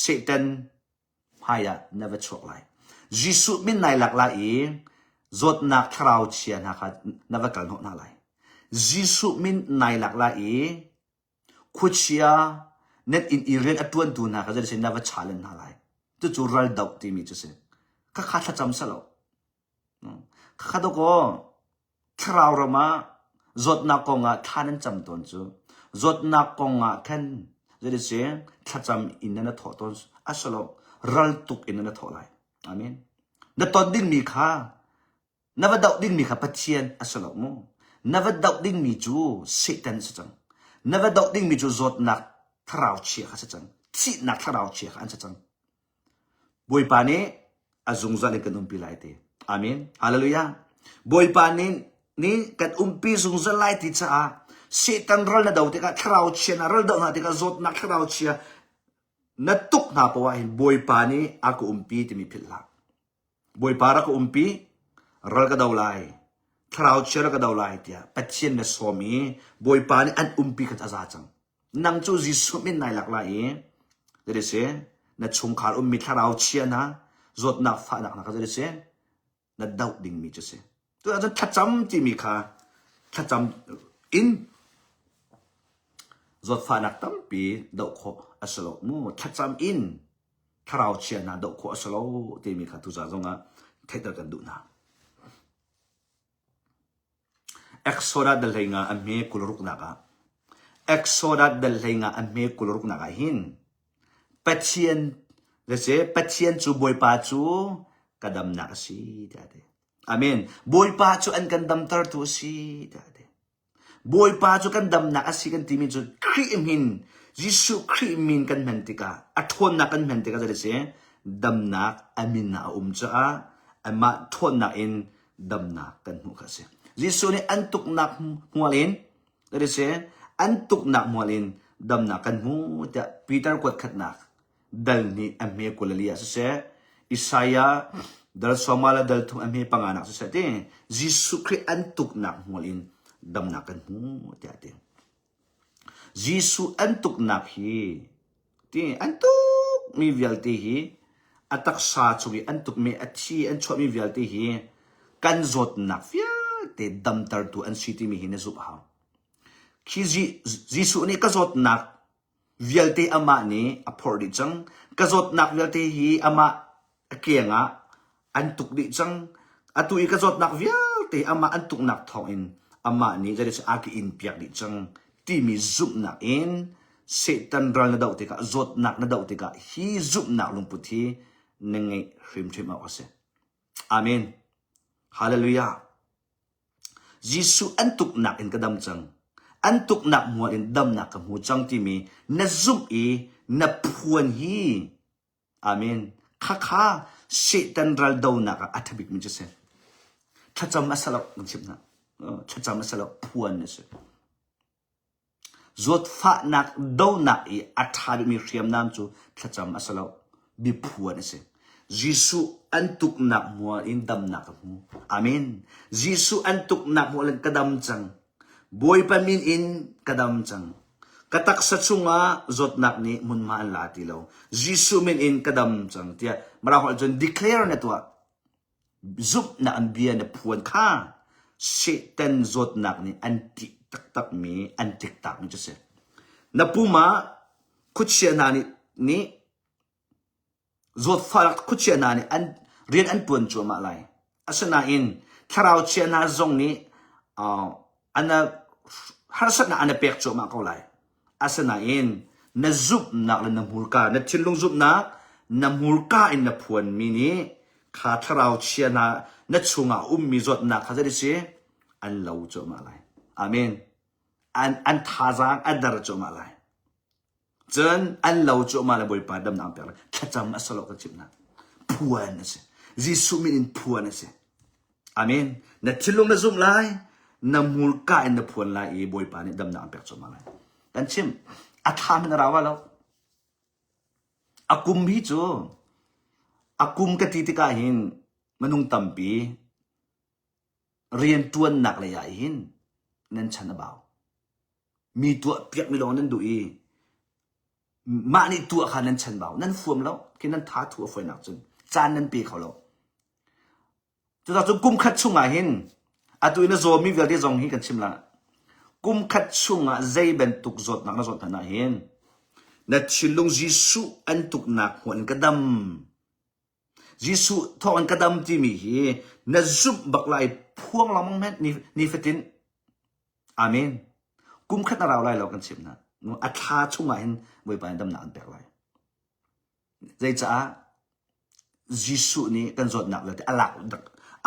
Satan hmai ah na va chuak lai. Jesuh min nai lak la i zawtnak thlarau chia hna kha na va kal hnawh hna lai. Jesuh min nai lak la i Khuachia nan inn i rian a ṭuantu hna kha zeitin na va challenge hna lai. Cucu ral doh timi cu si. Khakha thlacam salo. Khakha dawkaw thlarau ram ah zawtnak kong ah thla nan cam tawn cu. Zawtnak kong ah khan zeitin si thlacam in nan thawh tawn asalo ral tuk in nan thawh lai. Amen. Na ton dingmi kha Na va doh dingmi kha Pathian a si lo mu. Na va doh dingmi cu Satan a si cang. Na va doh dingmi cu zawtnak thlarau chia kha si cang. Thihnak thlarau chia kha an si cang. Bawipa nih a zungzal in kan umpi lai ti. Amen. Hallelujah. Bawipa nih nih kan umpi zungzal lai ti caah Satan ral na do tikah thlarau chia na ral doh hna tikah zawtnak thlarau chia na tuk hna poah hin Bawipa nih a ka umpi timi philh hlah. Bawipa rak ka umpi, ral ka do lai, thlarau chia rak ka do lai tiah Pathian na sawm i Bawipa nih an umpi kha a za cang. Nang cu Jesuh min nai lak lai i zei si na chungkhar ummi thlarau chia hna zawtnak fahnak hna kha zei si na doh dingmi cu si. Tu ahcun thlacam timi kha thlacam in zawtfahnak tampi doh khawh a si lo mu. Thlacam in thlarau chia hna doh khawh a si lo timi kha tuzaan zongah theihter kan duh hna. Exodus dal hlei nga a hme 26 nak ah Exodus dal hlei nga a hme 26 nak ah hin Pathian le se Pathian cu Bawipa cu ka damnak a si tiah a ti. Amen. Bawipa cu an kan damtertu a si tiah a ti. Bawipa cu kan damnak a si kan timi cu Khrih min Jesuh Khrih min kan hman tikah a ṭhawnnak kan hman tikah zei si damnak a min ah a um caah amah ṭhawnnak in damnak kan hmuh kha a si. Jesuh nih an tuknak hmual in zei si an tuknak hmual in damnak kan hmu tiah Peter kuat khatnak dal nih a hme 24 ah siseh Isaiah dal sawma le dal thum a hme panga nak siseh ti Jesuh Khrih an tuknak hmual in damnak kan hmu tiah a ti. Jesuh an tuknak hi ti an tukmi vialte hi a taksa chung i an tukmi a thi an chuahmi vialte hi kan zawtnak vialte damtertu an si timi hi na zumh a hau. Khi Jesuh nih ka zawtnak vialte amah nih a phorh dih cang. Ka zawtnak vialte hi amah a keng ah an tuk dih cang. Atu i ka zawtnak vialte amah an tuknak thawngin amah nih zeidah a ka in piak dih cang timi zumhnak in Satan ral na doh tikah zawtnak na doh tikah hi zumhnak lungput hi na ngeih hrimhrim awk a si. Amen. Hallelujah. Jesuh an tuknak in ka dam cang. An tuknak mual in damnak ka hmu cang timi na zumh i na phuan hi Amen. Khakha Satan ral donak ah a ṭha bikmi cu si. Thlacam a si lo kan chimh hna. Thlacam a si lo phuan a si. Zawtfahnak donak i a ṭha bikmi hriamnam cu thlacam a si lo, biaphuan a si. Jesuh an tuknak mual in damnak ka hmu. Amen. Jesuh an tuknak mual in ka dam cang. Bawipa min in ka dam cang. Ka taksa chungah zawtnak nih hmunhma an la ti lo. Jesuh min in ka dam cang tiah Mirang holh cun declare na tuah. Zumhnak an bia na phuan kha Satan zawtnak nih an ṭih taktakmi an tliktakmi cu si. Na pum ah khuachia hna nih, nih zawtfah khuachia hna nih an rian an ṭuan cuahmah lai. Asinain thlarau chia hna zong nih uh, an harsatnak an pek cuahmah ko lai. Asinain na zumhnak le na hmurka, na thinlung zumhnak, na hmurka in na phuanmi nih kha thlarau chia hna na chungah ummi zawtnak kha zei si an lo cuahmah lai. Amen. An, an thazaang a der cuahmah lai. Cun an lo cuahmah le Bawipa damnak an pek lai. Thlacam a si lo kan chimh hna. Phuan a si. Jesuh min in phuan a si. Amen. Na thinlung na zumh lai, na hmurka in na phuan lai i Bawipa nih damnak an pek cuahmah lai. Kan chim, a thla hmanh a rau lo. A kum hi cu, a kum ka ti tikah hin minung tampi rian ṭuannak lei ah hin nan chan a bau. Mi tuah piakmi lawng nan duh i mah nih tuah kha nan chan bau. Nan fuam lo, khi nan tha thu a fawinak cun caan nan pe kho lo. Cucaah cun kum khat chungah hin atu i na zawmi vialte zong hi kan chim la. Kum khat chungah zei bantuk zawtnak na zawt hmanh ah hin na thinlung Jesuh an tuknak hmuh in ka dam. Jesuh thawng in ka dam timi hi na zumh bak lai phuang lengmang hmanh ni, nifatin. Amen. Kum khat na rau lai lo kan chim hna. A thla chungah hin Bawipa nih damnak an pek lai. Zeicaah Jesuh nih kan zawtnak vialte a lak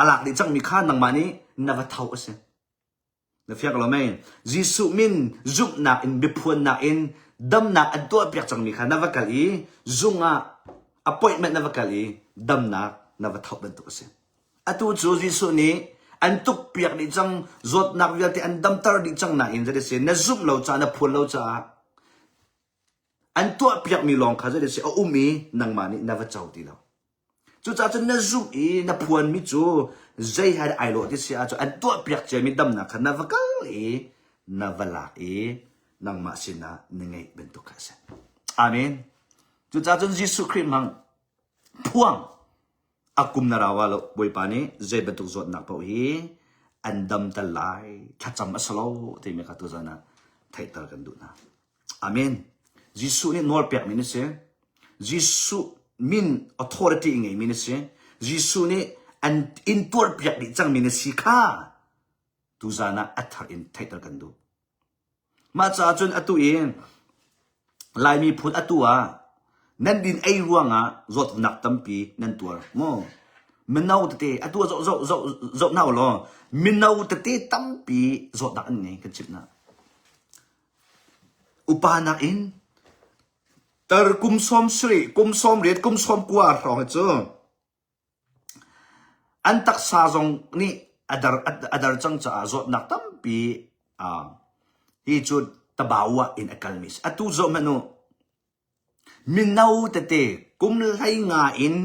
a lak dih cangmi kha nangmah nih na va tho a si. Na fiang lo mei? Jesuh min zumhnak in biaphuannak in damnak an tuahpiak cangmi kha na va kal i zung ah appointment na va kal i damnak na va tho bantuk a si. Atu cu Jesuh nih an tukpiak dih cang, zawtnak vialte an damter dih cang nain zei si na zumh lo caah na phuan lo caah An tuahpiakmi lawng kha zei si a um i nangmah nih na va co ti lo. Cucaah cun na zumh i na phuanmi cu zei he ai lawh ti si ahcun an tuahpiak ciami damnak kha na va kal i na va lak i nangmah sinah na ngeih bantuk kha a si. Amen. Cucaah cun Jesuh Khrih hmang phuang A kum na rau ah lo Bawipa nih zei bantuk zawtnak paoh hi an damter lai thlacam a si lo timi kha tuzan ah theihter kan duh hna. Amen. Jesuh nih nawlpekmi na si. Jesuh min authority ngeimi na si. Jesuh nih an in tuarpiak dih cangmi na si kha tuzan ah a thar in theihter kan duh. Mah caah cun atu i Lai miphun atu ah nan din ei ruangah zawtnak tampi nan tuar maw? Mino tete atu ah zoh zoh zoh zoh hna ulaw mino tete tampi zawtnak an ngei kan chimh hna. Upa nakin tar kum 70, kum 80, kum 90 hrawng hi cu An taksa zong nih a dar, a dar cang caah zawtnak tampi uh, hi cu tabawa in a kalmi si. Atu zoh hmanh u, mino tete kum hlei nga in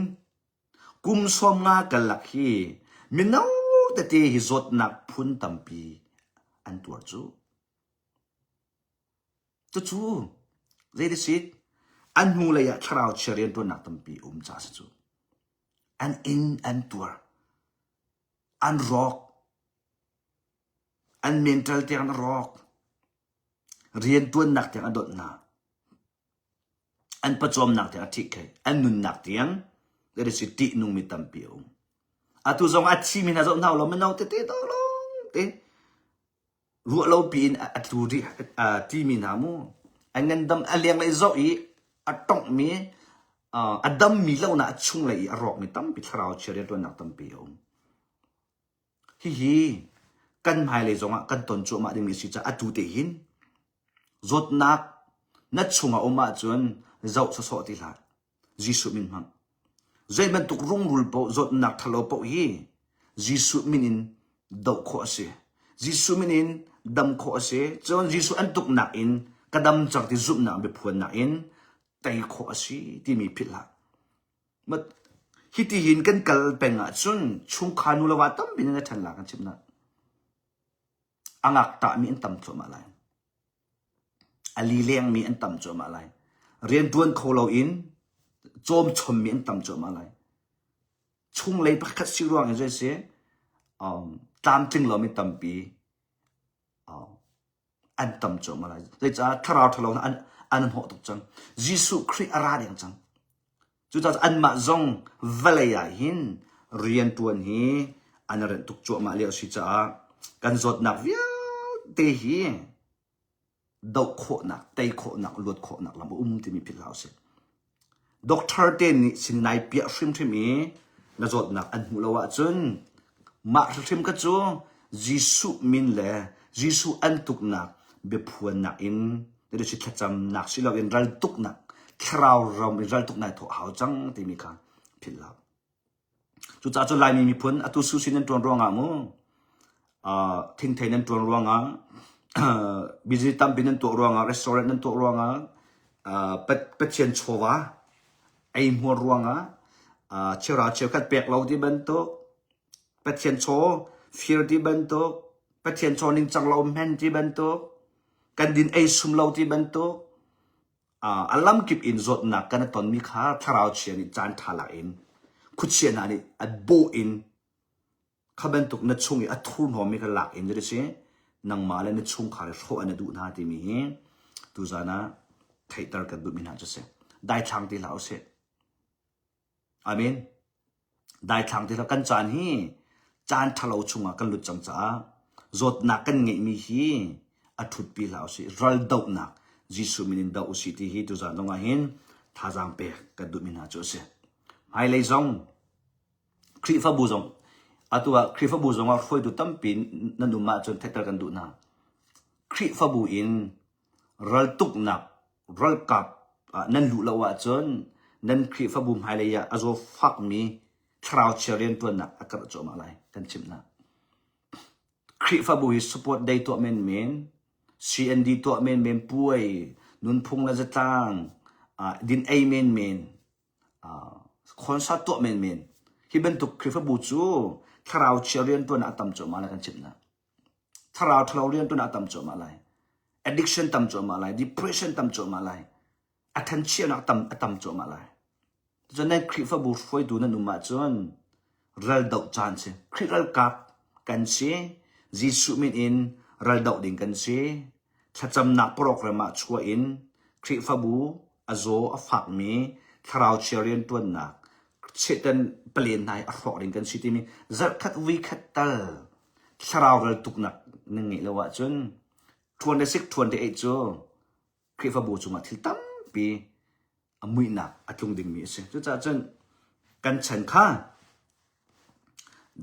kum 50 karlak hi mino tete hi zawtnak phun tampi an tuar cu. Cucu zei ti si an hnulei ah thlarau chia rianṭuannak tampi a um caah a si cu. An inn an tuar. An rawk. An mental tiang an rawk. Rianṭuannak tiang a donh hna. An pawcawmnak tiang a ṭhih kei. An nunnak tiang zei si ṭihnungmi tampi a um. Atu zong a thimi hna zoh hna ulaw mino tete lawng te ruah lo piin a tlu rih timi hna mu an ngandam a lenglei zoh i a tonghmi a dammi lo na a chunglei i a rawkmi tampi thlarau chia rianṭuannak tampi a um. Hihi kan hmailei zongah kan ton cuahmah dingmi a si caah atu te hin zawtnak na chungah um ahcun zoh sawsawh ti hlah. Jesuh min hmang. Zei bantuk rungrul paoh zawtnak ṭhalo paoh hi Jesuh min in doh khawh a si. Jesuh min in dam khawh a si. Cun Jesuh an tuknak in ka dam cang ti zumhnak biaphuannak in tei khawh a si timi philh hlah. Hiti hin kan kal peng ahcun chungkhar nu le va tampi nan i ṭhen la kan chimh na. A ngaktahmi an tam thluahmah lai. A lilengmi an tam cuahmah lai. Rianṭuan kho loin cawmchommi an tam cuahmah lai. Chunglei pakhat si ruang in zei si um, tlamtling lomi tampi um, an tam cuahmah lai. Zeicah thlarau ṭhalo an an hnawh tuk cang. Jesuh Khrih a ra deng cang. Cucaah anmah zong vawlei ah hin rianṭuan hi an i renh tuk cuahmah lio a si caah kan zawtnak vialte hi doh khawhnak, tei khawhnak, luat khawhnak lam a um timi philh hlah usih. Doctor te nih sin nai piah hrimhrim i na zawtnak an hmuh lo ahcun mah hrimhrim kha cu Jesuh min le Jesuh an tuknak biaphuannak in si thlacamnak si loin raltuknak thlarau ram in raltuknak thawh hau cang timi kha philh lo. Cucaah cu Laimi miphun atu susin nan ṭuan ruangah mu thingthei nan ṭuan ruangah business tampi nan tuah ruangah restaurant nan tuah ruangah Pathian chawva eihmuar ruangah cheuhra cheukhat pek lo ti bantuk Pathian chaw fir ti bantuk Pathian chaw ningcang lo hmen ti bantuk kan din ei sum lo ti bantuk a lamkip in zawtnak kan tonmi kha thlarau chia nih caan ṭha lak in khuachia hna nih a bawh in kha bantuk na chung i a thurhnawmmi kha lak in si nangmah le na chungkhar i hrawh an duh hna timi hi tuzan ah theihter kan duhmi hna cu si daithlang ti hlah usih Amen. Daithlang ti kan caan hi caan ṭhalo chungah kan lut cang caah zawtnak kan ngeihmi hi a ṭhutpi hlah usih. Ral dohnak Jesuh min in doh usih ti hi tuzaan zong ah hin thazaang pek kan duhmi hna cu a si. Hmailei zong Khrihfabu zong atu ah Khrihfabu zong ah hruaitu tampi nan um ahcun theihter kan duh hna. Khrihfabu in raltuknak ralkap ah nan luh lo ahcun nan Khrihfabu hmailei ah a zaw fakmi thlarau chia rianṭuannak a karh cuahmah lai kan chimh hna. Khrihfabu hi support day tuah menmen, CND tuah menmen, puai, nunphung le zatlang, uh, din ei menmen, uh, concert tuah menmen. Hi bantuk Khrihfabu cu thlarau chia rianṭuan a tam cuahmah lai kan chimh hna. Thlarau ṭhalo rianṭuan a tam cuahmah lai. Addiction tam cuahmah lai. Depression tam cuahmah lai. A thanchiahnak tam a tam cuahmah lai. Cun nan Khrihfabu hruaitu nan um ahcun ral doh caan si. Khrih ralkap kan si. Jesuh min in ral doh ding kan si. Thlacamnak program ah chuah in Khrihfabu a zaw a fakmi thlarau chia rianṭuannak Satan palen hna hi a hrawk ding kan si timi zarhkhat vuikhat tal thlarau ral tuknak nan ngeih lo ahcun ṭhuan le sik ṭhuan te ei cu Khrihfabu cungah thil tampi a muihnak a tlung dingmi a si. Cucaah cun kan chan kha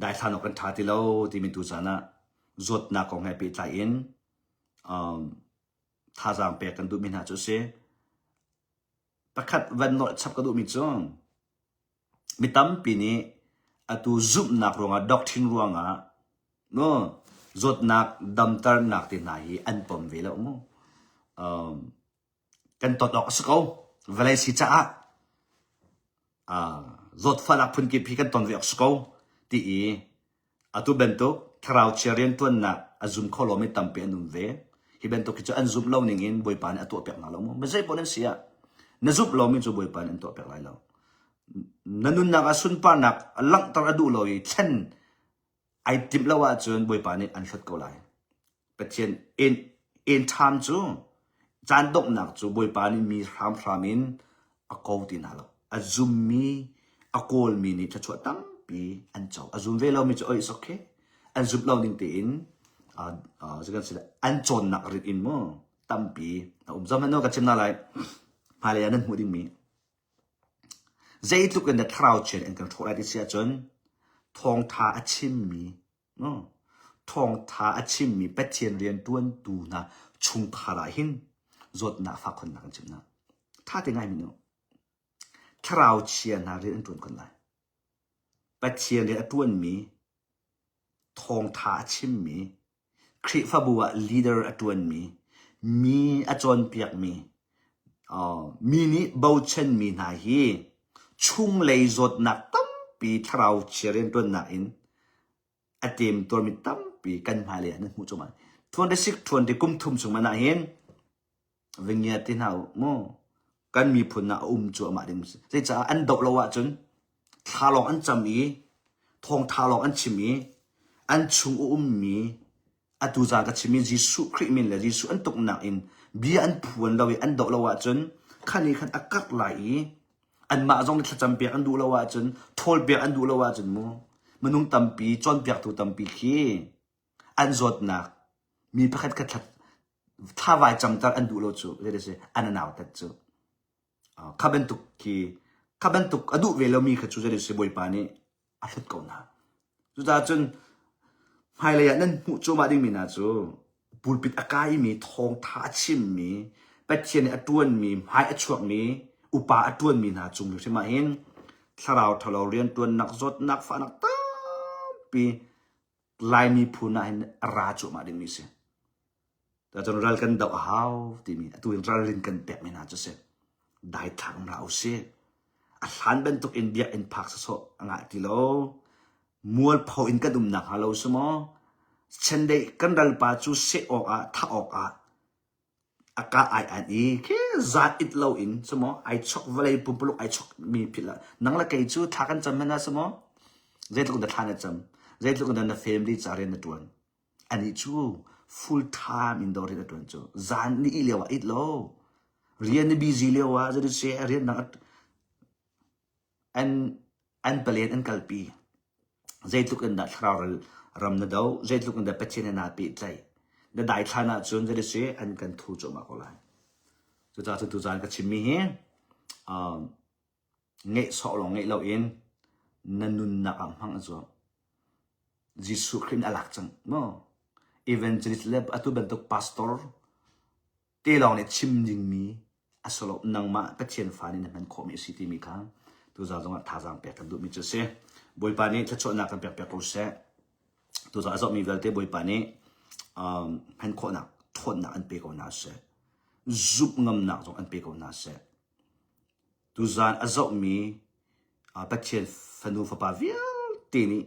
daithlan awk kan ṭha ti lo timi tu caan ah zawtnak kong he pehtlai in um, thazaang pek kan duhmi hna cu a si. Pakhat van nolh chap ka duhmi cu mi tampi nih atu zumhnak ruangah doctrine ruangah no zawtnak damternak te hna hi an pom ve lo mu. Um, kan tot awk a si ko. Vawlei si caah uh, zawtfahnak phunkip hi kan ton ve awk si ko ti i atu bantuk thlarau chia riantuannak a zum kho lomi tampi an um ve. Hi bantuk hi cu an zumh lo ning in Bawipa nih a tuah piak hna lo mu. Ma zei paoh nan si ah na zumh lomi cu Bawipa nih an tuah piak lai lo. Na nunnak ah sunparnak langhter a duh lo i thlen ai timh lo ahcun Bawipa nih an hlawt ko lai. Pathian en en ṭham cu caan donghnak cu Bawipa nih mi hramhram in a ko ti hna lo. A zummi, a kawlmi nih thluachuah tampi an co. A zum ve lomi cu oi is okay. An zumh lo ning tein uh, uh, an cawnnak rit in mu tampi a um. Zam hmanh ka chim na lai. Hmailei ah nan hmuh dingmi Zeitluk in dah thlarau chiat an kan hrawh lai ti si ahcun thawngṭha a chimmi thawngṭha a chimmi Pathian rianṭuantu hna chungkhar ah hin zawtnak fak khonnak an chim hna. Ṭha te ngai minu. Thlarau chia hna rian an ṭuan khon lai. Pathian rian a ṭuanmi thawngṭha a chimmi Khrihfabu ah leader a ṭuanmi, mi a cawnpiakmi, mi nih bochanmi hna hi chunglei zawtnak tampi thlarau chia rianṭuannak in a temtuarmi tampi kan hmailei ah nan hmuh cuahmah. 26 20 kum thum chung man ah hin va ngia ti hna u mu kan miphun ah a um cuahmah ding si zeicah an doh lo ahcun thla lawng an cam i thawngtha lawng an chim i an chung a ummi atu zan ka chim i Jesuh Khrih min le Jesuh an tuknak in bia an phuan lo i an doh lo ahcun khan i khan a karh lai i anmah zong nih thlacam piak an duh lo ahcun thawl piak an duh lo ahcun mu minung tampi cawnpiaktu tampi khi an zawtnak mi pakhat khat thlavai camter an duh lo cu zei si an nautat cu kha bantuk khi kha bantuk a duh ve lomi kha cu zei si bawipa nih a hlut ko hna cucaah cun hmailei ah nan hmuh cuahmah dingmi hna cu pulpit a kaimi thawngtha a chimmi Pathian nih a ṭuanmi hmai a chuakmi upa a ṭuanmi hna cung hrim ah hin thlarau ṭhalo rianṭuannak zawtnak fahnak tampi Laimi phun ah hin a ra cuahmah dingmi si. Cun ral kan doh a hau timi atu in ralrin kan pekmi hna cu si. Daithlang um hlah usih. A hlan bantuk in biakinn phak sawsawh a ngah ti lo. Mualpho in kan umnak hnga lo si maw? Chendeih kan ralpa cu seh awk ah thah awk ah a ka ai an i khi zat it lo in si maw ai chok vawlei pumpuluk ai chok mi philh ah nang le kei cu thla kan cam hmanh ah si maw zeitluk in dah thla na cam zeitluk in dah na family ca rian na tuan anih cu full time in dawr rian a tuan cu zan ni ih lio ah it lo rian na busy lio ah zei se rian dang an an palen an kalpi zeitluk in dah thlarau ral ram na do zeitluk in dah Pathian he naa pehtlaih na daithlan ahcun zei si an kan thu cuahmah ko lai cucaah cu tuzaan ka chimmi hi um, ngeih sawh lawng ngeih loin na nunnak ah hmang a zuam Jesuh Khrih nih a lak cang maw evangelist le atu bantuk pastor te lawng nih chim dingmi a si lo nangmah Pathian fa nih na hman khawhmi a si timi kha tuzaan zongah thazaang pek kan duhmi cu a si Bawipa nih thluachuahnak kan pek piak ko seh tuzaan a zohmi vialte Bawipa nih um, hman khawhnak ṭhawnnak an pe ko hna seh zumh ngamnak zong an pe ko hna seh tuzaan a zohmi uh, Pathian fanu fapa vialte nih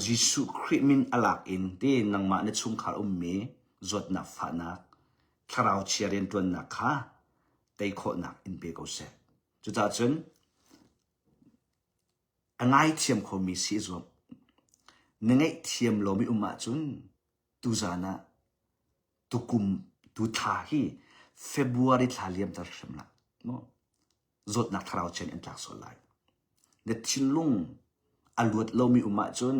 Jesuh Khrih min a lak in ti nangmah na chungkhar ummi zawtnak fahnak thlarau chia rianṭuannak kha tei khawhnak in pe ko seh. Cucaah cun a ngaithiam khomi si i zuam. Na ngaihthiam lomi um ahcun tuzaan ah tukum tu thla hi February thla liamter hrim hlah. Maw? Zawtnak thlarau chia nih an tlak sual lai. Na thinlung a luat lomi um ahcun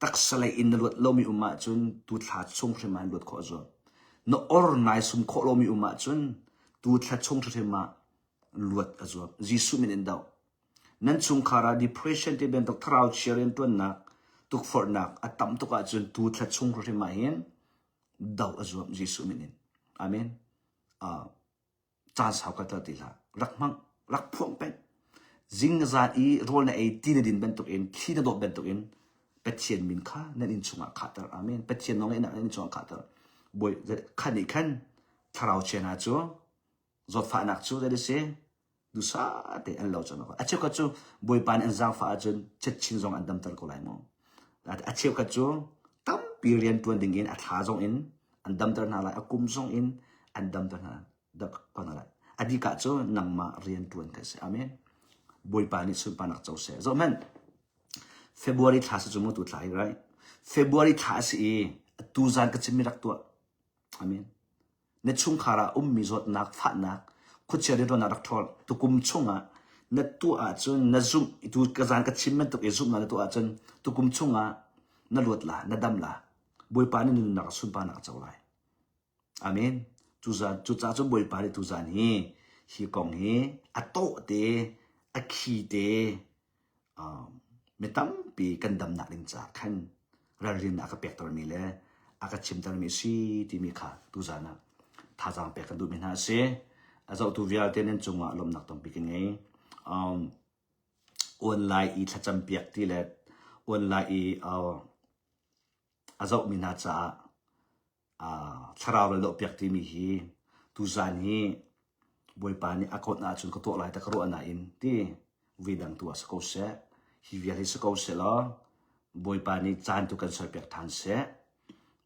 taksa lei in na luat lomi um ahcun tu thla chung hrim ah luat khawh a zuam. Na or nai sum khawh lomi um ahcun tu thla chung hrim ah luat a zuam. Jesuh min in doh. Nan chungkhar ah depression ti bantuk thlarau chia riantuannak tukforhnak a tam tuk ahcun tu thla chung hrim ah hin doh a zuam Jesuh min in. Amen. Uh, caan sau ka tel ti hlah rak hmang rak phuang peng zing na zan i rawl na ei ti na din bantuk in thli na dawt bantuk in Pathian min kha nan inn chungah khahter amen Pathian nawlngeihnak nan inn chungah khahter bawi khan nih khan thlarau chia hna cu zawtfahnak cu zei si dusa te an lo cang a cheukhat cu bawipa nih an zaangfah ahcun chetchin zong an damter ko lai mu a cheukhat cu tampi rian tuan ding in a thla zong in An damter hna lai. A kum zong in an damter hna ko hna lai. A dikah cu nangmah rian ṭuan ka si. Amen. Bawipa nih sunparnak co seh. Zohhmanh. February thla si cu mu tu thla hi right? February thla a si i tu zan ka chimmi rak tuah. Amen. Na chungkhar ah ummi zawtnak, fahnak, khuachia rianṭuannak rak ṭhawl. Tukum chungah na tuah ahcun na zumh tu ka zan ka chim bantuk i zumhnak na tuah ahcun tukum chungah na luat la, na dam la. Bawipa nih nunnak sunparnak a co lai. Amen. Cucaah cucaah cun Bawipa nih tuzan hi hi kong hi a tawh te, a khi te, mi tampi kan damnak ding caah khan ralrin a ka pektermi le a ka chimtermi a si timi kha tuzan ah thazaang pek kan duhmi hna a si. A zohtu vialte nan cungah lawmhnak tampi ka ngei. Um, online i thlacam piak ti le online i uh, a zohmi hna caah thlarau le lawhpiak timi hi tuzan hi Bawipa nih a kawt ahcun ka tuah lai ta ka ruah nain ti vui dang tu ah si ko seh. Hi vial hi si ko seh law Bawipa nih caan tu kan serpiak ṭhan seh.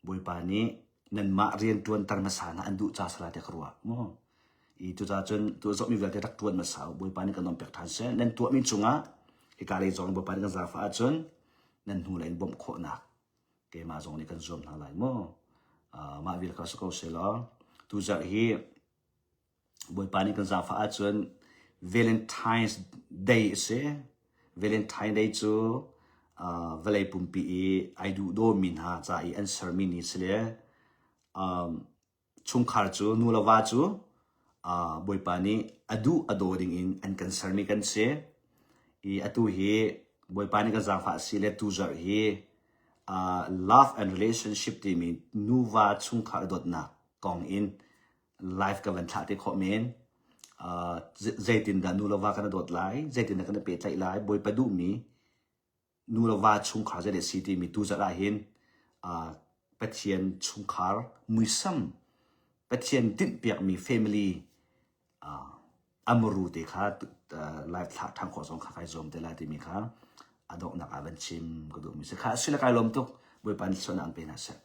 Bawipa nih nanmah rianṭuan ter hmasa hna an duh ca si lai tiah ka ruah mu. I cucaah cun tu zohmi vialte rak ṭuan hmasa u. Bawipa nih kan nuampiak ṭhan seh. Nan tuahmi cungah hika lei zong Bawipa nih kan zaangfah ahcun nan hnu lei in bawmh khawhnak keimah zong nih kan zuam hna lai mu. Uh, mah vial kha si ko seh law tuzarh hi Bawipa nih kan zaangfah ahcun Valentine's Day a si. Valentine Day cu uh, vawlei pumpi i ai duhdawmi hna ca i an sermi ni si le um, Chungkhar cu nu le va cu Bawipa nih a duh a daw dingin an kan sermi kan si. I atu hi Bawipa nih kan zaangfah si le tuzarh hi love and relationship timi nuva chungkhar dawtnak kong in live ka van thlah te khawh men. Zeitindah nu le va kan i dawt lai, zeitindah kan i pehtlaih lai, Bawipa duhmi nu le va chungkhar zeidah a si timi tuzarh ah hin Pathian chungkhar muisam Pathian tinhpiakmi family a muru te kha live thlah ṭhan khawh zong kha kai zuam te lai timi kha a donghnak ah van chim ka duhmi si kha a si le kai lawm tuk Bawipa nih sualnak an pe hna seh.